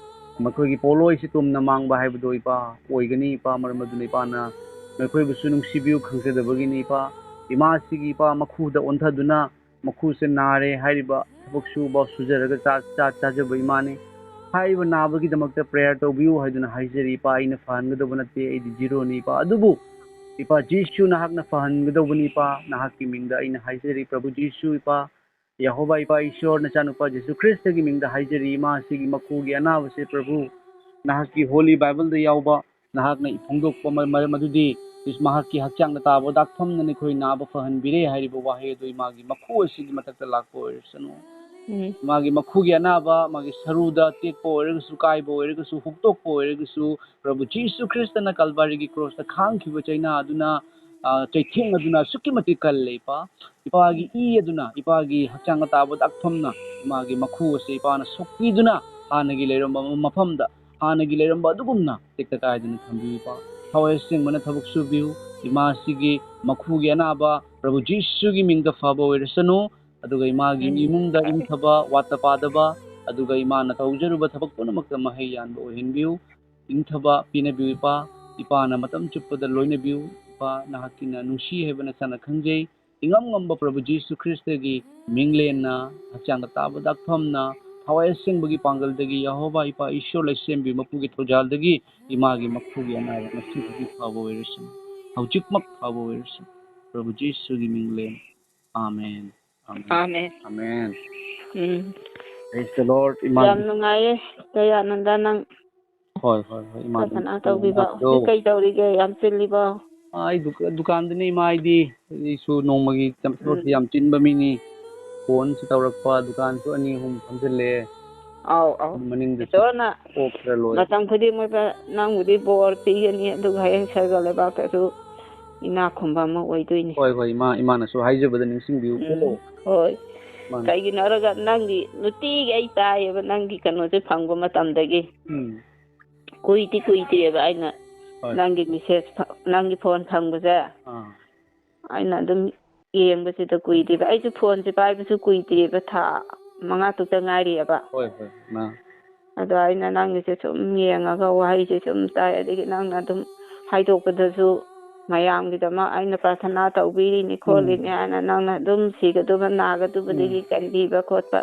ꯃꯈꯣꯏꯒꯤ ꯄꯣꯠꯂꯣꯏꯁꯤ ꯇꯨꯝꯅ ꯃꯥꯡꯕ ꯍꯥꯏꯕꯗꯣ, ꯏꯄꯥ, ꯑꯣꯏꯒꯅꯤ, ꯏꯄꯥ꯫ ꯃꯔꯝ ꯑꯗꯨꯅ ꯏꯄꯥꯅ ꯃꯈꯣꯏꯕꯨꯁꯨ ꯅꯨꯡꯁꯤꯕꯤꯌꯨ, ꯈꯪꯖꯗꯕꯒꯤꯅꯤ, ꯏꯄꯥ꯫ ꯏꯃꯥꯁꯤꯒꯤ, ꯏꯄꯥ, ꯃꯈꯨꯗ ꯑꯣꯟꯊꯗꯨꯅ ꯃꯈꯨꯁꯦ ꯅꯥꯔꯦ ꯍꯥꯏꯔꯤꯕ ꯊꯕꯛ ꯁꯨꯕ, ꯁꯨꯖꯔꯒ ꯆꯥ-, ꯆꯥ-, ꯆꯥꯖꯕ ꯏꯃꯥꯅꯤ꯫ ꯍꯥꯏꯔꯤꯕ ꯅꯥꯕꯒꯤꯗꯃꯛꯇ prayer ꯇꯧꯕꯤꯌꯨ ꯍꯥꯏꯗꯨꯅ ꯍꯥꯏꯖꯔꯤ, ꯏꯄꯥ꯫ ꯑꯩꯅ ꯐꯍꯟꯒꯗꯧꯕ ꯅꯠꯇꯦ, ꯑꯩꯗꯤ ꯖꯤꯔꯣꯅꯤ, ꯏꯄꯥ꯫ ꯑꯗꯨꯕꯨ, ꯏꯄꯥ ꯖꯤꯁꯨ, ꯅꯍꯥꯛꯅ ꯐꯍꯟꯒꯗꯧꯕꯅꯤ, ꯏꯄꯥ꯫ ꯅꯍꯥꯛꯀꯤ ꯃꯤꯡꯗ ꯑꯩꯅ ꯍꯥꯏꯖꯔꯤ, ꯄ꯭ꯔꯚꯨ ꯖꯤꯁꯨ, ꯏꯄꯥ꯫ ꯌꯦꯍꯣꯚꯥ ꯏꯄꯥ ꯏꯁꯣꯔ, ꯅꯆꯥꯅꯨꯄꯥ ꯖꯤꯁꯨ ꯈ꯭ꯔꯤꯁꯇꯒꯤ ꯃꯤꯡꯗ ꯍꯥꯏꯖꯔꯤ, ꯏꯃꯥꯁꯤꯒꯤ ꯃꯈꯨꯒꯤ ꯑꯅꯥꯕꯁꯦ, ꯄ꯭ꯔꯚꯨ, ꯅꯍꯥꯛꯀꯤ Holy Bible ꯗ ꯌꯥꯎꯕ, ꯅꯍꯥꯛꯅ ꯐꯣꯡꯗꯣꯛꯄ ꯃ-, ꯃꯔꯝ ꯑꯗꯨꯗꯤ, ꯏꯁ-, ꯃꯍꯥꯛꯀꯤ ꯍꯛꯆꯥꯡꯗ ꯇꯥꯕ ꯗꯥꯛꯐꯝꯅ ꯅꯈꯣꯏ ꯅꯥꯕ ꯐꯍꯟꯕꯤꯔꯦ ꯍꯥꯏꯔꯤꯕ ꯋꯥꯍꯩ ꯑꯗꯨ ꯏꯃꯥꯒꯤ ꯃꯈꯨ ꯑꯁꯤꯒꯤ ꯃꯊꯛꯇ ꯂꯥꯛꯄ ꯑꯣꯏꯔꯁꯅꯨ꯫ ꯎꯝ꯫ ꯃꯥꯒꯤ ꯃꯈꯨꯒꯤ ꯑꯅꯥꯕ, ꯃꯥꯒꯤ ꯁꯔꯨꯗ ꯇꯦꯛꯄ ꯑꯣꯏꯔꯒꯁꯨ, ꯀꯥꯏꯕ ꯑꯣꯏꯔꯒꯁꯨ, ꯍꯨꯛꯇꯣꯛꯄ ꯑꯣꯏꯔꯒꯁꯨ, ꯄ꯭ꯔꯚꯨ ꯖꯤꯁꯨ ꯈ꯭ꯔꯤꯁꯇꯅ ꯀꯜꯚꯥꯔꯤꯒꯤ ꯀ꯭ꯔꯣꯁꯇ ꯈꯥꯡꯈꯤꯕ ꯆꯩꯅꯥ ꯑꯗꯨꯅ, ꯑ, ꯆꯩꯊꯦꯡ ꯑꯗꯨꯅ ꯑꯁꯨꯛꯀꯤ ꯃꯇꯤꯛ ꯀꯜꯂꯦ, ꯏꯄꯥ꯫ ꯏꯄꯥꯒꯤ ꯏ ꯑꯗꯨꯅ, ꯏꯄꯥꯒꯤ ꯍꯛꯆꯥꯡꯗ ꯇꯥꯕ ꯗꯥꯛꯐꯝꯅ, ꯏꯃꯥꯒꯤ ꯃꯈꯨ ꯑꯁꯤ ꯏꯄꯥꯅ ꯁꯣꯛꯄꯤꯗꯨꯅ, ꯍꯥꯟꯅꯒꯤ ꯂꯩꯔꯝꯕ ꯃꯐꯝꯗ, ꯍꯥꯟꯅꯒꯤ ꯂꯩꯔꯝꯕ ꯑꯗꯨꯒꯨꯝꯅ ꯇꯦꯛꯇ ꯀꯥꯏꯗꯅ ꯊꯝꯕꯤꯌꯨ, ꯏꯄꯥ꯫ ꯊꯋꯥꯏ ꯑꯁꯦꯡꯕꯅ ꯊꯕꯛ ꯁꯨꯕꯤꯌꯨ꯫ ꯏꯃꯥꯁꯤꯒꯤ ꯃꯈꯨꯒꯤ ꯑꯅꯥꯕ, ꯄ꯭ꯔꯚꯨ ꯖꯤꯁꯨꯒꯤ ꯃꯤꯡꯗ ꯐꯕ ꯑꯣꯏꯔꯁꯅꯨ꯫ ꯑꯗꯨꯒ ꯏꯃꯥꯒꯤ ꯏꯃꯨꯡꯗ ꯏꯪꯊꯕ, ꯋꯥꯠꯇ ꯄꯥꯗꯕ, ꯑꯗꯨꯒ ꯏꯃꯥꯅ ꯇꯧꯖꯔꯨꯕ ꯊꯕꯛ ꯄꯨꯝꯅꯃꯛꯇ ꯃꯍꯩ ꯌꯥꯟꯕ ꯑꯣꯏꯍꯟꯕꯤꯌꯨ꯫ ꯏꯪꯊꯕ ꯄꯤꯅꯕꯤꯌꯨ, ꯏꯄꯥ꯫ ꯏꯄꯥꯅ ꯃꯇꯝ ꯆꯨꯞꯄꯗ ꯂꯣꯏꯅꯕꯤꯌꯨ꯫ ꯏꯄꯥ, ꯅꯍꯥꯛꯀꯤꯅ ꯅꯨꯡꯁꯤ ꯍꯥꯏꯕ ꯅꯆꯥꯅ ꯈꯪꯖꯩ꯫ ꯏꯉꯝ ꯉꯝꯕ ꯄ꯭ꯔꯚꯨ ꯖꯤꯁꯨ ꯈ꯭ꯔꯤꯁꯇꯒꯤ ꯃꯤꯡꯂꯦꯟꯅ, ꯍꯛꯆꯥꯡꯗ ꯇꯥꯕ ꯗꯥꯛꯐꯝꯅ, ꯊꯋꯥꯏ ꯑꯁꯦꯡꯕꯒꯤ ꯄꯥꯡꯒꯜꯗꯒꯤ ꯌꯦꯍꯣꯚꯥ ꯏꯄꯥ ꯏꯁꯣꯔ ꯂꯩꯁꯦꯝꯕꯤ ꯃꯄꯨꯒꯤ ꯊꯧꯖꯥꯜꯗꯒꯤ ꯏꯃꯥꯒꯤ ꯃꯈꯨꯒꯤ ꯑꯅꯥꯕ ꯉꯁꯤꯗꯒꯤ ꯐꯕ ꯑꯣꯏꯔꯁꯅꯨ꯫ ꯍꯧꯖꯤꯛꯃꯛ ꯐꯕ ꯑꯣꯏꯔꯁꯅꯨ꯫ ꯄ꯭ꯔꯚꯨ ꯖꯤꯁꯨꯒꯤ ꯃꯤꯡꯂꯦꯟ꯫ ꯑꯥꯃꯦꯟ꯫ ꯑꯥꯃꯦꯟ꯫ ꯑꯥꯃꯦꯟ꯫ ꯎꯝ꯫ Praise the Lord, ꯏꯃꯥ꯫ ꯌꯥꯝ ꯅꯨꯡꯉꯥꯏꯌꯦ, ꯗꯌꯥꯅꯟꯗ, ꯅꯪ ꯍꯣꯏ, ꯍꯣꯏ, ꯍꯣꯏ, ꯏꯃꯥ꯫ ꯄ꯭ꯔꯥꯊꯅꯥ ꯇꯧꯕꯤꯕ꯫ ꯏꯃꯥꯗꯣ ꯍꯧꯖꯤꯛ ꯀꯩ ꯇꯧꯔꯤꯒꯦ? ꯌꯥꯝ ꯆꯤꯜꯂꯤꯕꯣ? ꯑꯥ, ꯑꯩ ꯗꯨꯀ-, ꯗꯨꯀꯥꯟꯗꯅꯤ, ꯏꯃꯥ, ꯑꯩꯗꯤ꯫ ꯑꯩꯁꯨ ꯅꯣꯡꯃꯒꯤ ꯊꯕꯛꯁꯦ ꯎꯝ꯫ ꯌꯥꯝ ꯆꯤꯟꯕ ꯃꯤꯅꯤ꯫ ꯐꯣꯟꯁꯨ ꯇꯧꯔꯛꯄ, ꯗꯨꯀꯥꯟꯁꯨ ꯑꯅꯤ ꯑꯍꯨꯝ ꯐꯝꯖꯤꯜꯂꯦ꯫ ꯑꯧ, ꯑꯧ꯫ ꯃꯅꯤꯡꯗꯁꯨ ꯏꯁꯣꯔꯅ ꯑꯣꯛ ꯈꯔ ꯂꯣꯏ꯫ ꯃꯇꯝ ꯈꯨꯗꯤꯡꯃꯛꯇ ꯅꯪꯕꯨꯗꯤ ꯕꯣꯔ ꯄꯤꯒꯅꯤ, ꯑꯗꯨꯒ ꯍꯌꯦꯡ ꯁꯔꯒ ꯂꯩꯕꯥꯛꯇꯁꯨ ꯏꯅꯥꯛ ꯈꯨꯟꯕ ꯑꯃ ꯑꯣꯏꯗꯣꯏꯅꯤ꯫ ꯍꯣꯏ, ꯍꯣꯏ, ꯏꯃꯥ, ꯏꯃꯥꯅꯁꯨ ꯍꯥꯏꯖꯕꯗ ꯅꯤꯡꯁꯤꯡꯕꯤꯌꯨ꯫ ꯎꯝ, ꯍꯣꯏ꯫ ꯃꯥꯅꯤ꯫ ꯀꯩꯒꯤꯅꯣ ꯍꯥꯏꯔꯒ ꯅꯪꯒꯤ ꯅꯨꯡꯇꯤꯒꯤ ꯑꯩ ꯇꯥꯏꯌꯦꯕ ꯅꯪꯒꯤ ꯀꯩꯅꯣꯁꯦ ꯐꯪꯕ ꯃꯇꯝꯗꯒꯤ꯫ ꯎꯝ꯫ ꯀꯨꯏꯗꯤ ꯀꯨꯏꯗꯦꯕ ꯑꯩꯅ ꯍꯣꯏ꯫ ꯅꯪꯒꯤ message ꯐ-, ꯅꯪꯒꯤ ꯐꯣꯟ ꯐꯪꯕꯁꯦ꯫ ꯑꯥ꯫ ꯑꯩꯅ ꯑꯗꯨꯝ ꯌꯦꯡꯕꯁꯤꯗ ꯀꯨꯏꯗꯦꯕ꯫ ꯑꯩꯁꯨ ꯐꯣꯟꯁꯦ ꯄꯥꯏꯕꯁꯨ ꯀꯨꯏꯗ꯭ꯔꯤꯕ, ꯊꯥ ꯃꯉꯥ ꯇꯔꯨꯛꯇ ꯉꯥꯏꯔꯤꯑꯕ꯫ ꯍꯣꯏ, ꯍꯣꯏ, ꯃꯥ꯫ ꯑꯗꯣ ꯑꯩꯅ ꯅꯪꯒꯤꯁꯦ ꯁꯨꯝ ꯌꯦꯡꯉꯒ ꯋꯥꯍꯩꯁꯦ ꯁꯨꯝ ꯇꯥꯏ, ꯑꯗꯒꯤ ꯅꯪꯅ ꯑꯗꯨꯝ ꯍꯥꯏꯗꯣꯛꯄꯗꯁꯨ ꯃꯌꯥꯝꯒꯤꯗꯃꯛ ꯑꯩꯅ ꯄ꯭ꯔꯥꯊꯅꯥ ꯇꯧꯕꯤꯔꯤꯅꯤ ꯎꯝ꯫ ꯈꯣꯠꯂꯤꯅꯤ ꯍꯥꯏꯅ ꯅꯪꯅ ꯑꯗꯨꯝ ꯁꯤꯒꯗꯕ ꯅꯥꯒꯗꯕꯗꯒꯤ ꯎꯝ꯫ ꯀꯟꯕꯤꯕ ꯈꯣꯠꯄ,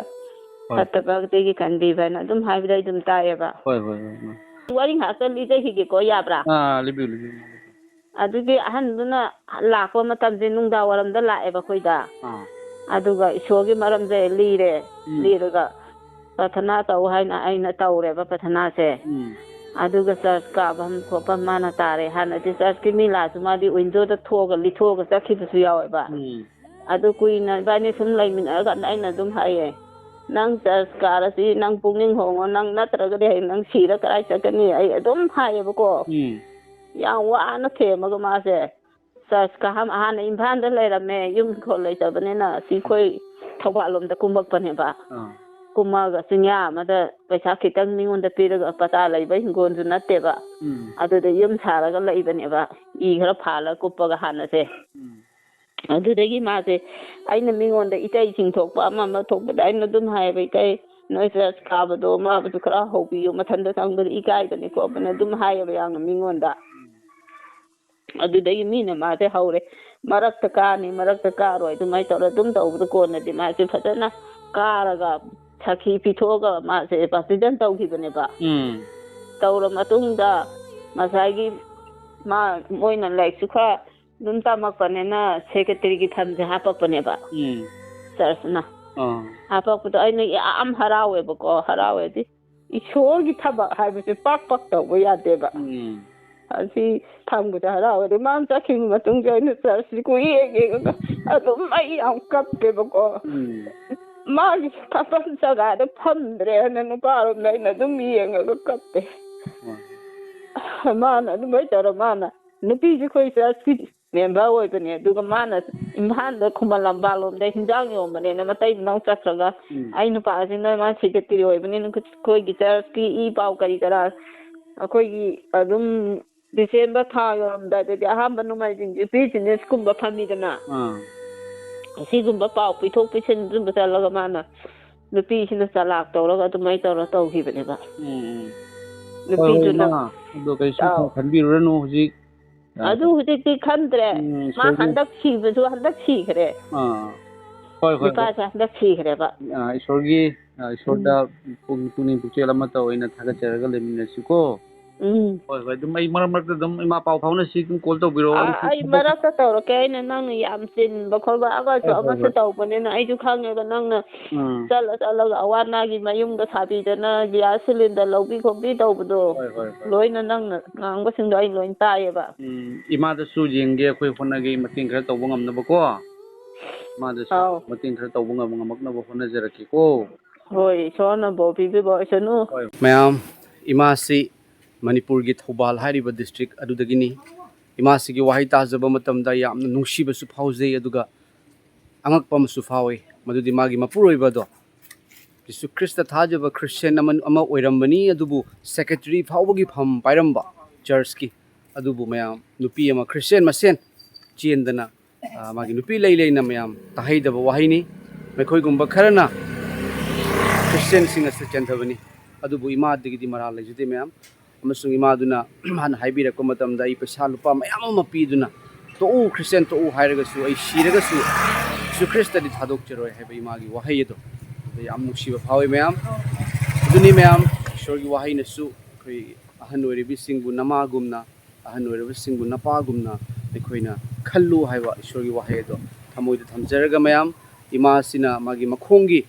ꯍꯣꯏ꯫ ꯐꯠꯇꯕꯗꯒꯤ ꯀꯟꯕꯤꯕ ꯍꯥꯏꯅ ꯑꯗꯨꯝ ꯍꯥꯏꯕꯗ ꯑꯩ ꯑꯗꯨꯝ ꯇꯥꯏꯌꯦꯕ꯫ ꯍꯣꯏ, ꯍꯣꯏ, ꯍꯣꯏ, ꯃꯥ꯫ ꯋꯥꯔꯤ ꯉꯥꯏꯍꯥꯛꯇꯪ ꯂꯤꯖꯈꯤꯒꯦꯀꯣ, ꯌꯥꯕ꯭ꯔꯥ? ꯑꯥ, ꯂꯤꯕꯤꯌꯨ, ꯂꯤꯕꯤꯌꯨ꯫ ꯑꯗꯨꯒꯤ ꯑꯍꯟꯗꯨꯅ ꯂꯥꯛꯄ ꯃꯇꯝꯁꯦ ꯅꯨꯡꯗꯥꯡ ꯋꯥꯏꯔꯝꯗ ꯂꯥꯛꯑꯦꯕ ꯑꯩꯈꯣꯏꯗ꯫ ꯑꯥ꯫ ꯑꯗꯨꯒ ꯏꯁꯣꯔꯒꯤ ꯃꯔꯝꯁꯦ ꯂꯤꯔꯦ꯫ ꯎꯝ꯫ ꯂꯤꯔꯒ ꯄ꯭ꯔꯥꯊꯅꯥ ꯇꯧ ꯍꯥꯏꯅ ꯑꯩꯅ ꯇꯧꯔꯦꯕ ꯄ꯭ꯔꯥꯊꯅꯥꯁꯦ꯫ ꯎꯝ꯫ ꯑꯗꯨꯒ ꯆꯔꯆ ꯀꯥꯐꯝ ꯈꯣꯠꯐꯝ ꯃꯥꯅ ꯇꯥꯔꯦ꯫ ꯍꯥꯟꯅꯗꯤ ꯆꯔꯆꯀꯤ ꯃꯤ ꯂꯥꯛꯑꯁꯨ ꯃꯥꯗꯤ ꯋꯤꯟꯗꯣꯗ ꯊꯣꯛꯑꯒ ꯂꯤꯊꯣꯛꯑꯒ ꯆꯠꯈꯤꯕꯁꯨ ꯌꯥꯎꯋꯦꯕ꯫ ꯎꯝ꯫ ꯑꯗꯨ ꯀꯨꯏꯅ ꯏꯕꯥꯅꯤ ꯁꯨꯝ ꯂꯩꯃꯤꯟꯅꯔꯀꯥꯟꯗ ꯑꯩꯅ ꯑꯗꯨꯝ ꯍꯥꯏꯌꯦ, "ꯅꯪ ꯆꯔꯆ ꯀꯥꯔꯁꯤ, ꯅꯪ ꯄꯨꯛꯅꯤꯡ ꯍꯣꯡꯉꯣ, ꯅꯪ ꯅꯠꯇ꯭ꯔꯒꯗꯤ ꯍꯌꯦꯡ ꯅꯪ ꯁꯤꯔ ꯀꯗꯥꯏ ꯆꯠꯀꯅꯤ?" ꯑꯩ ꯑꯗꯨꯝ ꯍꯥꯏꯌꯦꯕꯀꯣ꯫ ꯎꯝ꯫ ꯌꯥꯝ ꯋꯥꯅ ꯊꯦꯝꯃꯒ ꯃꯥꯁꯦ ꯆꯔꯆ ꯀꯥꯍꯝ-, ꯍꯥꯟꯅ ꯏꯝꯐꯥꯜꯗ ꯂꯩꯔꯝꯃꯦ, ꯌꯨꯝ ꯏꯪꯈꯣꯜ ꯂꯩꯇꯕꯅꯤꯅ ꯁꯤ ꯑꯩꯈꯣꯏ ꯊꯧꯕꯥꯜ ꯂꯣꯝꯗ ꯀꯨꯝꯃꯛꯄꯅꯦꯕ꯫ ꯑꯥ꯫ ꯀꯨꯝꯃꯒ ꯆꯤꯡꯌꯥ ꯑꯃꯗ ꯄꯩꯁꯥ ꯈꯤꯇꯪ ꯃꯤꯉꯣꯟꯗ ꯄꯤꯔꯒ, ꯄꯇꯥ ꯂꯩꯕ ꯍꯤꯡꯒꯣꯜꯁꯨ ꯅꯠꯇꯦꯕ꯫ ꯎꯝ꯫ ꯑꯗꯨꯗ ꯌꯨꯝ ꯁꯥꯔꯒ ꯂꯩꯕꯅꯦꯕ, ꯏ ꯈꯔ ꯐꯥꯜꯂ ꯀꯨꯞꯄꯒ ꯍꯥꯟꯅꯁꯦ꯫ ꯎꯝ꯫ ꯑꯗꯨꯗꯒꯤ ꯃꯥꯁꯦ, ꯑꯩꯅ ꯃꯤꯉꯣꯟꯗ ꯏꯇꯩ ꯆꯤꯡꯊꯣꯛꯄ ꯑꯃ ꯑꯃ ꯊꯣꯛꯄꯗ ꯑꯩꯅ ꯑꯗꯨꯝ ꯍꯥꯏꯌꯦꯕ, "ꯏꯇꯩ, ꯅꯣꯏ ꯆꯔꯆ ꯀꯥꯕꯗꯣ ꯃꯥꯕꯨꯁꯨ ꯈꯔ ꯍꯧꯕꯤꯌꯨ, ꯃꯊꯟꯇ ꯆꯪꯕꯗ ꯏꯀꯥꯏꯕꯅꯤ ꯈꯣꯠꯄꯅꯤ", ꯑꯗꯨꯝ ꯍꯥꯏꯌꯦꯕ ꯌꯥꯝꯅ ꯃꯤꯉꯣꯟꯗ꯫ ꯑꯗꯨꯗꯒꯤ ꯃꯤꯅ ꯃꯥꯁꯦ ꯍꯧꯔꯦ, ꯃꯔꯛꯇ ꯀꯥꯅꯤ, ꯃꯔꯛꯇ ꯀꯥꯔꯣꯏ, ꯑꯗꯨꯃꯥꯏꯅ ꯇꯧꯔ ꯑꯗꯨꯝ ꯇꯧꯕꯗ ꯀꯣꯟꯅꯗꯤ ꯃꯥꯁꯦ ꯐꯖꯅ ꯀꯥꯔꯒ ꯁꯈꯤ ꯄꯤꯊꯣꯛꯑꯒ ꯃꯥꯁꯦ baptism ꯇꯧꯈꯤꯕꯅꯦꯕ꯫ ꯎꯝ꯫ ꯇꯧꯔ ꯃꯇꯨꯡꯗ ꯉꯁꯥꯏꯒꯤ ꯃꯥ, ꯃꯣꯏꯅ ꯂꯥꯏꯔꯤꯛꯁꯨ ꯈꯔ ꯑꯗꯨꯝ ꯇꯝꯃꯛꯄꯅꯤꯅ secretaryꯒꯤ ꯐꯝꯁꯦ ꯍꯥꯞꯄꯛꯄꯅꯦꯕ꯫ ꯎꯝ꯫ ꯆꯔꯆꯅ ꯑꯥ ꯍꯥꯄꯛꯄꯗꯣ ꯑꯩꯅ ꯌꯥꯝ ꯍꯔꯥꯎꯋꯦꯕꯀꯣ꯫ ꯍꯔꯥꯎꯋꯦꯗꯤ ꯏꯁꯣꯔꯒꯤ ꯊꯕꯛ ꯍꯥꯏꯕꯁꯦ ꯄꯥꯛ ꯄꯥꯛ ꯇꯧꯕ ꯌꯥꯗꯦꯕ꯫ ꯎꯝ ꯑꯁꯤ ꯐꯪꯕꯗ ꯍꯔꯥꯎꯋꯦ꯫ ꯑꯗꯨ ꯃꯥꯅ ꯆꯠꯈꯤꯕ ꯃꯇꯨꯡꯗ ꯑꯩꯅ ꯆꯔꯆꯁꯤ ꯀꯨꯏꯌꯦꯡ ꯌꯦꯡꯉꯒ ꯑꯗꯨꯝ ꯑꯩ ꯌꯥꯝ ꯀꯞꯄꯦꯕꯀꯣ꯫ ꯎꯝ ꯃꯥꯒꯤ ꯐꯝꯐꯝ ꯖꯒꯥꯗ ꯐꯝꯗ꯭ꯔꯦ ꯍꯥꯏꯅ ꯅꯨꯄꯥꯔꯣꯝꯗ ꯑꯩꯅ ꯑꯗꯨꯝ ꯌꯦꯡꯉꯒ ꯀꯞꯄꯦ꯫ ꯍꯣꯏ ꯃꯥꯅ ꯑꯗꯨꯃꯥꯏꯅ ꯇꯧꯔ ꯃꯥꯅ ꯅꯨꯄꯤꯁꯨ ꯑꯩꯈꯣꯏ ꯆꯔꯆꯀꯤ ꯃꯦꯝꯕꯔ ꯑꯣꯏꯕꯅꯦ꯫ ꯑꯗꯨꯒ ꯃꯥꯅ ꯏꯝꯐꯥꯜꯗ ꯈꯨꯃꯟ ꯂꯝꯄꯥꯛꯂꯣꯝꯗ ꯍꯤꯟꯖꯥꯡ ꯌꯣꯟꯕꯅꯦꯅ ꯃꯇꯩ ꯃꯅꯥꯎ ꯆꯠꯈ꯭ꯔꯒ ꯎꯝ ꯑꯩ ꯅꯨꯄꯥꯁꯤꯅ ꯃꯥ ꯁꯦꯀ꯭ꯔꯦꯇꯔꯤ ꯑꯣꯏꯕꯅꯤꯅ ꯑꯩꯈꯣꯏꯒꯤ ꯆꯔꯆꯀꯤ ꯏ ꯄꯥꯎ ꯀꯔꯤ ꯀꯔꯥ ꯑꯩꯈꯣꯏꯒꯤ ꯑꯗꯨꯝ ꯗꯤꯁꯦꯝꯕꯔ ꯊꯥ ꯌꯧꯔꯝꯗꯥꯏꯗꯗꯤ ꯑꯍꯥꯟꯕ ꯅꯣꯡꯃꯥꯏꯖꯤꯡꯁꯦ ꯕꯤꯖꯤꯅꯦꯁꯀꯨꯝꯕ ꯐꯝꯃꯤꯗꯅ꯫ ꯑꯥ ꯑꯁꯤꯒꯨꯝꯕ ꯄꯥꯎ ꯄꯤꯊꯣꯛ ꯄꯤꯁꯤꯟ ꯑꯗꯨꯝꯕ ꯆꯠꯂꯒ ꯃꯥꯅ ꯅꯨꯄꯤꯁꯤꯅ ꯆꯂꯥꯛ ꯇꯧꯔꯒ ꯑꯗꯨꯃꯥꯏꯅ ꯇꯧꯔ ꯇꯧꯈꯤꯕꯅꯦꯕ꯫ ꯎꯝ ꯎꯝ ꯍꯣꯏ ꯍꯣꯏ ꯅꯨꯄꯤꯗꯨꯅ ꯏꯃꯥ, ꯑꯗꯣ ꯀꯩꯁꯨ ꯑꯥꯎ ꯈꯟꯕꯤꯔꯨꯔꯅꯨ ꯍꯧꯖꯤꯛ꯫ ꯑ, ꯑꯗꯨ ꯍꯧꯖꯤꯛꯇꯤ ꯈꯟꯗ꯭ꯔꯦ꯫ ꯎꯝ ꯃꯥ ꯏꯁꯣꯔꯒꯤ ꯍꯟꯗꯛ ꯁꯤꯕꯁꯨ ꯍꯟꯗꯛ ꯁꯤꯈ꯭ꯔꯦ꯫ ꯑꯥ ꯍꯣꯏ ꯍꯣꯏ ꯍꯣꯏ ꯅꯨꯄꯥꯁꯦ ꯍꯟꯗꯛ ꯁꯤꯈ꯭ꯔꯦꯕ꯫ ꯑꯥ ꯏꯁꯣꯔꯒꯤ ꯑꯥ ꯎꯝ ꯏꯁꯣꯔꯗ ꯄꯨꯛ- ꯄꯨꯛꯅꯤꯡ ꯄꯨꯛꯆꯦꯜ ꯑꯃ ꯇꯧ ꯑꯣꯏꯅ ꯊꯥꯒꯠꯆꯔꯒ ꯂꯩꯃꯤꯟꯅꯁꯤꯀꯣ꯫ ꯎꯝ ꯍꯣꯏ ꯍꯣꯏ ꯑꯗꯨꯝ ꯑꯩ ꯃꯔꯛ ꯃꯔꯛꯇ ꯑꯗꯨꯝ ꯏꯃꯥ ꯄꯥꯎ ꯐꯥꯎꯅꯁꯤ ꯑꯗꯨꯝ ꯀꯣꯜ ꯇꯧꯕꯤꯔꯛꯑꯣ ꯑꯥ ꯑꯩꯁꯨ ꯑꯩ ꯊꯕꯛ ꯃꯔꯛꯇ ꯇꯧꯔꯛꯀꯦ꯫ ꯑꯩꯅ ꯅꯪꯅ ꯌꯥꯝ ꯆꯤꯟꯕ ꯈꯣꯠꯄ ꯑꯃꯁꯨ ꯍꯣꯏ ꯍꯣꯏ ꯑꯃꯁꯨ ꯍꯣꯏ ꯇꯧꯕꯅꯤꯅ ꯑꯩꯁꯨ ꯈꯪꯉꯦꯕ ꯅꯪꯅ ꯎꯝ ꯆꯠꯂ ꯆꯠꯂꯒ ꯑꯋꯥ ꯑꯅꯥꯒꯤ ꯃꯌꯨꯝꯗ ꯁꯥꯕꯤꯗꯅ ꯒ꯭ꯌꯥꯁ ꯁꯤꯂꯤꯟꯗꯔ ꯂꯧꯕꯤ ꯈꯣꯠꯄꯤ ꯇꯧꯕꯗꯣ ꯍꯣꯏ ꯍꯣꯏ ꯍꯣꯏ ꯂꯣꯏꯅ ꯅꯪꯅ ꯉꯥꯡꯕꯁꯤꯡꯗꯣ ꯑꯩ ꯂꯣꯏ ꯇꯥꯏꯌꯦꯕ꯫ ꯎꯝ ꯏꯃꯥꯗꯁꯨ ꯌꯦꯡꯒꯦ ꯑꯩꯈꯣꯏ ꯍꯣꯠꯅꯒꯦ ꯃꯇꯦꯡ ꯈꯔ ꯇꯧꯕ ꯉꯝꯅꯕꯀꯣ꯫ ꯏꯃꯥꯗꯁꯨ ꯑꯥꯎ ꯃꯇꯦꯡ ꯈꯔ ꯇꯧꯕ ꯉꯝ- ꯉꯝꯃꯛꯅꯕ ꯍꯣꯠꯅꯖꯔꯛꯀꯦꯀꯣ꯫ ꯍꯣꯏ ꯏꯁꯣꯔꯅ ꯕꯣꯔ ꯄꯤꯕꯤꯕ ꯑꯣꯏꯁꯅꯨ꯫ ꯍꯣꯏ ꯃꯌꯥꯝ ꯏꯃꯥꯁꯤ ꯃꯅꯤꯄꯨꯔꯒꯤ ꯊꯧꯕꯥꯜ ꯍꯥꯏꯔꯤꯕ ꯗꯤꯁꯇ꯭ꯔꯤꯛ ꯑꯗꯨꯗꯒꯤꯅꯤ꯫ ꯏꯃꯥꯁꯤꯒꯤ ꯋꯥꯍꯩ ꯇꯥꯖꯕ ꯃꯇꯝꯗ ꯌꯥꯝꯅ ꯅꯨꯡꯁꯤꯕꯁꯨ ꯐꯥꯎꯖꯩ ꯑꯗꯨꯒ ꯑꯉꯛꯄ ꯑꯃꯁꯨ ꯐꯥꯎꯏ꯫ ꯃꯗꯨꯗꯤ ꯃꯥꯒꯤ ꯃꯄꯨꯔꯣꯏꯕꯗꯣ ꯖꯤꯁꯨ ꯈ꯭ꯔꯤꯁꯇ ꯊꯥꯖꯕ ꯈ꯭ꯔꯤꯁꯇꯤꯌꯥꯟ ꯑꯃ ꯑꯃ ꯑꯣꯏꯔꯝꯕꯅꯤ ꯑꯗꯨꯕꯨ ꯁꯦꯀ꯭ꯔꯦꯇꯔꯤ ꯐꯥꯎꯕꯒꯤ ꯐꯝ ꯄꯥꯏꯔꯝꯕ ꯆꯔꯆꯀꯤ ꯑꯗꯨꯕꯨ ꯃꯌꯥꯝ ꯅꯨꯄꯤ ꯑꯃ ꯈ꯭ꯔꯤꯁꯇꯤꯌꯥꯟ ꯃꯁꯦꯟ ꯆꯦꯟꯗꯅ ꯑꯥ, ꯃꯥꯒꯤ ꯅꯨꯄꯤ ꯂꯩ ꯂꯩꯅ ꯃꯌꯥꯝ ꯇꯥꯍꯩꯗꯕ ꯋꯥꯍꯩꯅꯤ꯫ ꯃꯈꯣꯏꯒꯨꯝꯕ ꯈꯔꯅ ꯈ꯭ꯔꯤꯁꯇꯤꯌꯥꯟꯁꯤꯡ ꯑꯁꯤ ꯆꯦꯟꯊꯕꯅꯤ꯫ ꯑꯗꯨꯕꯨ ꯏꯃꯥꯗꯒꯤꯗꯤ ꯃꯔꯥꯜ ꯂꯩꯖꯗꯦ ꯃꯌꯥꯝ꯫ ꯑꯃꯁꯨꯡ ꯏꯃꯥꯗꯨꯅ ꯃꯥꯅ ꯍꯥꯏꯕꯤꯔꯛꯄ ꯃꯇꯝꯗ ꯑꯩ ꯄꯩꯁꯥ ꯂꯨꯄꯥ ꯃꯌꯥꯝ ꯑꯃ ꯄꯤꯗꯨꯅ ꯇꯣꯛꯎ ꯈ꯭ꯔꯤꯁꯇꯤꯌꯥꯟ ꯇꯣꯛꯎ ꯍꯥꯏꯔꯒꯁꯨ ꯑꯩ ꯁꯤꯔꯒꯁꯨ ꯖꯤꯁꯨ ꯈ꯭ꯔꯤꯁꯇꯗꯤ ꯊꯥꯗꯣꯛꯆꯔꯣꯏ ꯍꯥꯏꯕ ꯏꯃꯥꯒꯤ ꯋꯥꯍꯩ ꯑꯗꯣ ꯑꯗ ꯌꯥꯝ ꯅꯨꯡꯁꯤꯕ ꯐꯥꯎꯏ ꯃꯌꯥꯝ꯫ ꯑꯗꯨꯅꯤ ꯃꯌꯥꯝ ꯏꯁꯣꯔꯒꯤ ꯋꯥꯍꯩꯅꯁꯨ ꯑꯩꯈꯣꯏ ꯑꯍꯟ ꯑꯣꯏꯔꯤꯕꯁꯤꯡꯕꯨ ꯅꯃꯥꯒꯨꯝꯅ ꯑꯍꯟ ꯑꯣꯏꯔꯕꯁꯤꯡꯕꯨ ꯅꯄꯥꯒꯨꯝꯅ ꯑꯩꯈꯣꯏꯅ ꯈꯜꯂꯨ ꯍꯥꯏꯕ ꯏꯁꯣꯔꯒꯤ ꯋꯥꯍꯩ ꯑꯗꯣ ꯊꯃꯣꯏꯗ ꯊꯝꯖꯔꯒ ꯃꯌꯥꯝ ꯏꯃꯥꯁꯤꯅ ꯃꯥꯒꯤ ꯃꯈꯣꯡꯒꯤ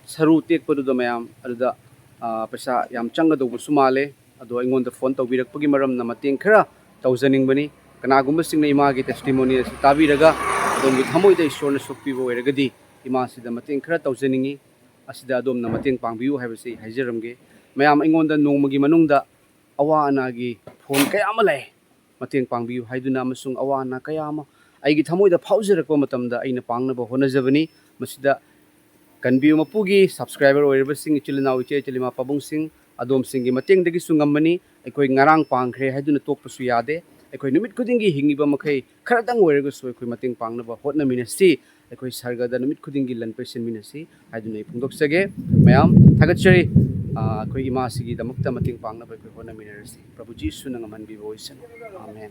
ꯁꯔꯨ ꯇꯦꯛꯄꯗꯨꯗ ꯃꯌꯥꯝ ꯑꯗꯨꯗ, ꯑ, ꯄꯩꯁꯥ ꯌꯥꯝ ꯆꯪꯒꯗꯧꯕꯁꯨ ꯃꯥꯜꯂꯦ꯫ ꯑꯗꯣ ꯑꯩꯉꯣꯟꯗ ꯐꯣꯟ ꯇꯧꯕꯤꯔꯛꯄꯒꯤ ꯃꯔꯝꯅ ꯃꯇꯦꯡ ꯈꯔ ꯇꯧꯖꯅꯤꯡꯕꯅꯤ꯫ ꯀꯅꯥꯒꯨꯝꯕꯁꯤꯡꯅ ꯏꯃꯥꯒꯤ testimony ꯑꯁꯤ ꯇꯥꯕꯤꯔꯒ ꯑꯗꯣꯝꯒꯤ ꯊꯃꯣꯏꯗ ꯏꯁꯣꯔꯅ ꯁꯣꯛꯄꯤꯕ ꯑꯣꯏꯔꯒꯗꯤ ꯏꯃꯥꯁꯤꯗ ꯃꯇꯦꯡ ꯈꯔ ꯇꯧꯖꯅꯤꯡꯉꯤ꯫ ꯑꯁꯤꯗ ꯑꯗꯣꯝꯅ ꯃꯇꯦꯡ ꯄꯥꯡꯕꯤꯌꯨ ꯍꯥꯏꯕꯁꯤ ꯑꯩ ꯍꯥꯏꯖꯔꯝꯒꯦ꯫ ꯃꯌꯥꯝ ꯑꯩꯉꯣꯟꯗ ꯅꯣꯡꯃꯒꯤ ꯃꯅꯨꯡꯗ ꯑꯋꯥ ꯑꯅꯥꯒꯤ ꯐꯣꯟ ꯀꯌꯥ ꯑꯃ ꯂꯥꯛꯑꯦ꯫ ꯃꯇꯦꯡ ꯄꯥꯡꯕꯤꯌꯨ ꯍꯥꯏꯗꯨꯅ ꯑꯃꯁꯨꯡ ꯑꯋꯥ ꯑꯅꯥ ꯀꯌꯥ ꯑꯃ ꯑꯩꯒꯤ ꯊꯃꯣꯏꯗ ꯐꯥꯎꯖꯔꯛꯄ ꯃꯇꯝꯗ ꯑꯩꯅ ꯄꯥꯡꯅꯕ ꯍꯣꯠꯅꯖꯕꯅꯤ꯫ ꯃꯁꯤꯗ ꯀꯟꯕꯤꯌꯨ ꯃꯄꯨꯒꯤ subscriber ꯑꯣꯏꯔꯤꯕꯁꯤꯡ, ꯏꯆꯤꯜ ꯏꯅꯥꯎ, ꯏꯆꯦ ꯏꯆꯤꯜ ꯏꯃꯥ ꯄꯥꯕꯨꯡꯁꯤꯡ, ꯑꯗꯣꯝꯁꯤꯡꯒꯤ ꯃꯇꯦꯡꯗꯒꯤꯁꯨ ꯉꯝꯕꯅꯤ꯫ ꯑꯩꯈꯣꯏ ꯉꯔꯥꯡ ꯄꯥꯡꯈ꯭ꯔꯦ ꯍꯥꯏꯗꯨꯅ ꯇꯣꯛꯄꯁꯨ ꯌꯥꯗꯦ꯫ ꯑꯩꯈꯣꯏ ꯅꯨꯃꯤꯠ ꯈꯨꯗꯤꯡꯒꯤ ꯍꯤꯡꯉꯤꯕ ꯃꯈꯩ ꯈꯔꯇꯪ ꯑꯣꯏꯔꯒꯁꯨ ꯑꯩꯈꯣꯏ ꯃꯇꯦꯡ ꯄꯥꯡꯅꯕ ꯍꯣꯠꯅꯃꯤꯟꯅꯁꯤ꯫ ꯑꯩꯈꯣꯏ ꯁꯔꯒꯗ ꯅꯨꯃꯤꯠ ꯈꯨꯗꯤꯡꯒꯤ ꯂꯟ ꯄꯩꯁꯤꯟꯃꯤꯟꯅꯁꯤ ꯍꯥꯏꯗꯨꯅ ꯑꯩ ꯐꯣꯡꯗꯣꯛꯆꯒꯦ꯫ ꯃꯌꯥꯝ ꯊꯥꯒꯠꯆꯔꯤ꯫ ꯑ, ꯑꯩꯈꯣꯏ ꯏꯃꯥꯁꯤꯒꯤꯗꯃꯛꯇ ꯃꯇꯦꯡ ꯄꯥꯡꯅꯕ ꯑꯩꯈꯣꯏ ꯍꯣꯠꯅꯃꯤꯟꯅꯔꯁꯤ꯫ ꯄ꯭ꯔꯚꯨ ꯖꯤꯁꯨꯅ ꯉꯝꯍꯟꯕꯤꯕ ꯑꯣꯏꯁꯅꯨ꯫ ꯑꯥꯃꯦꯟ꯫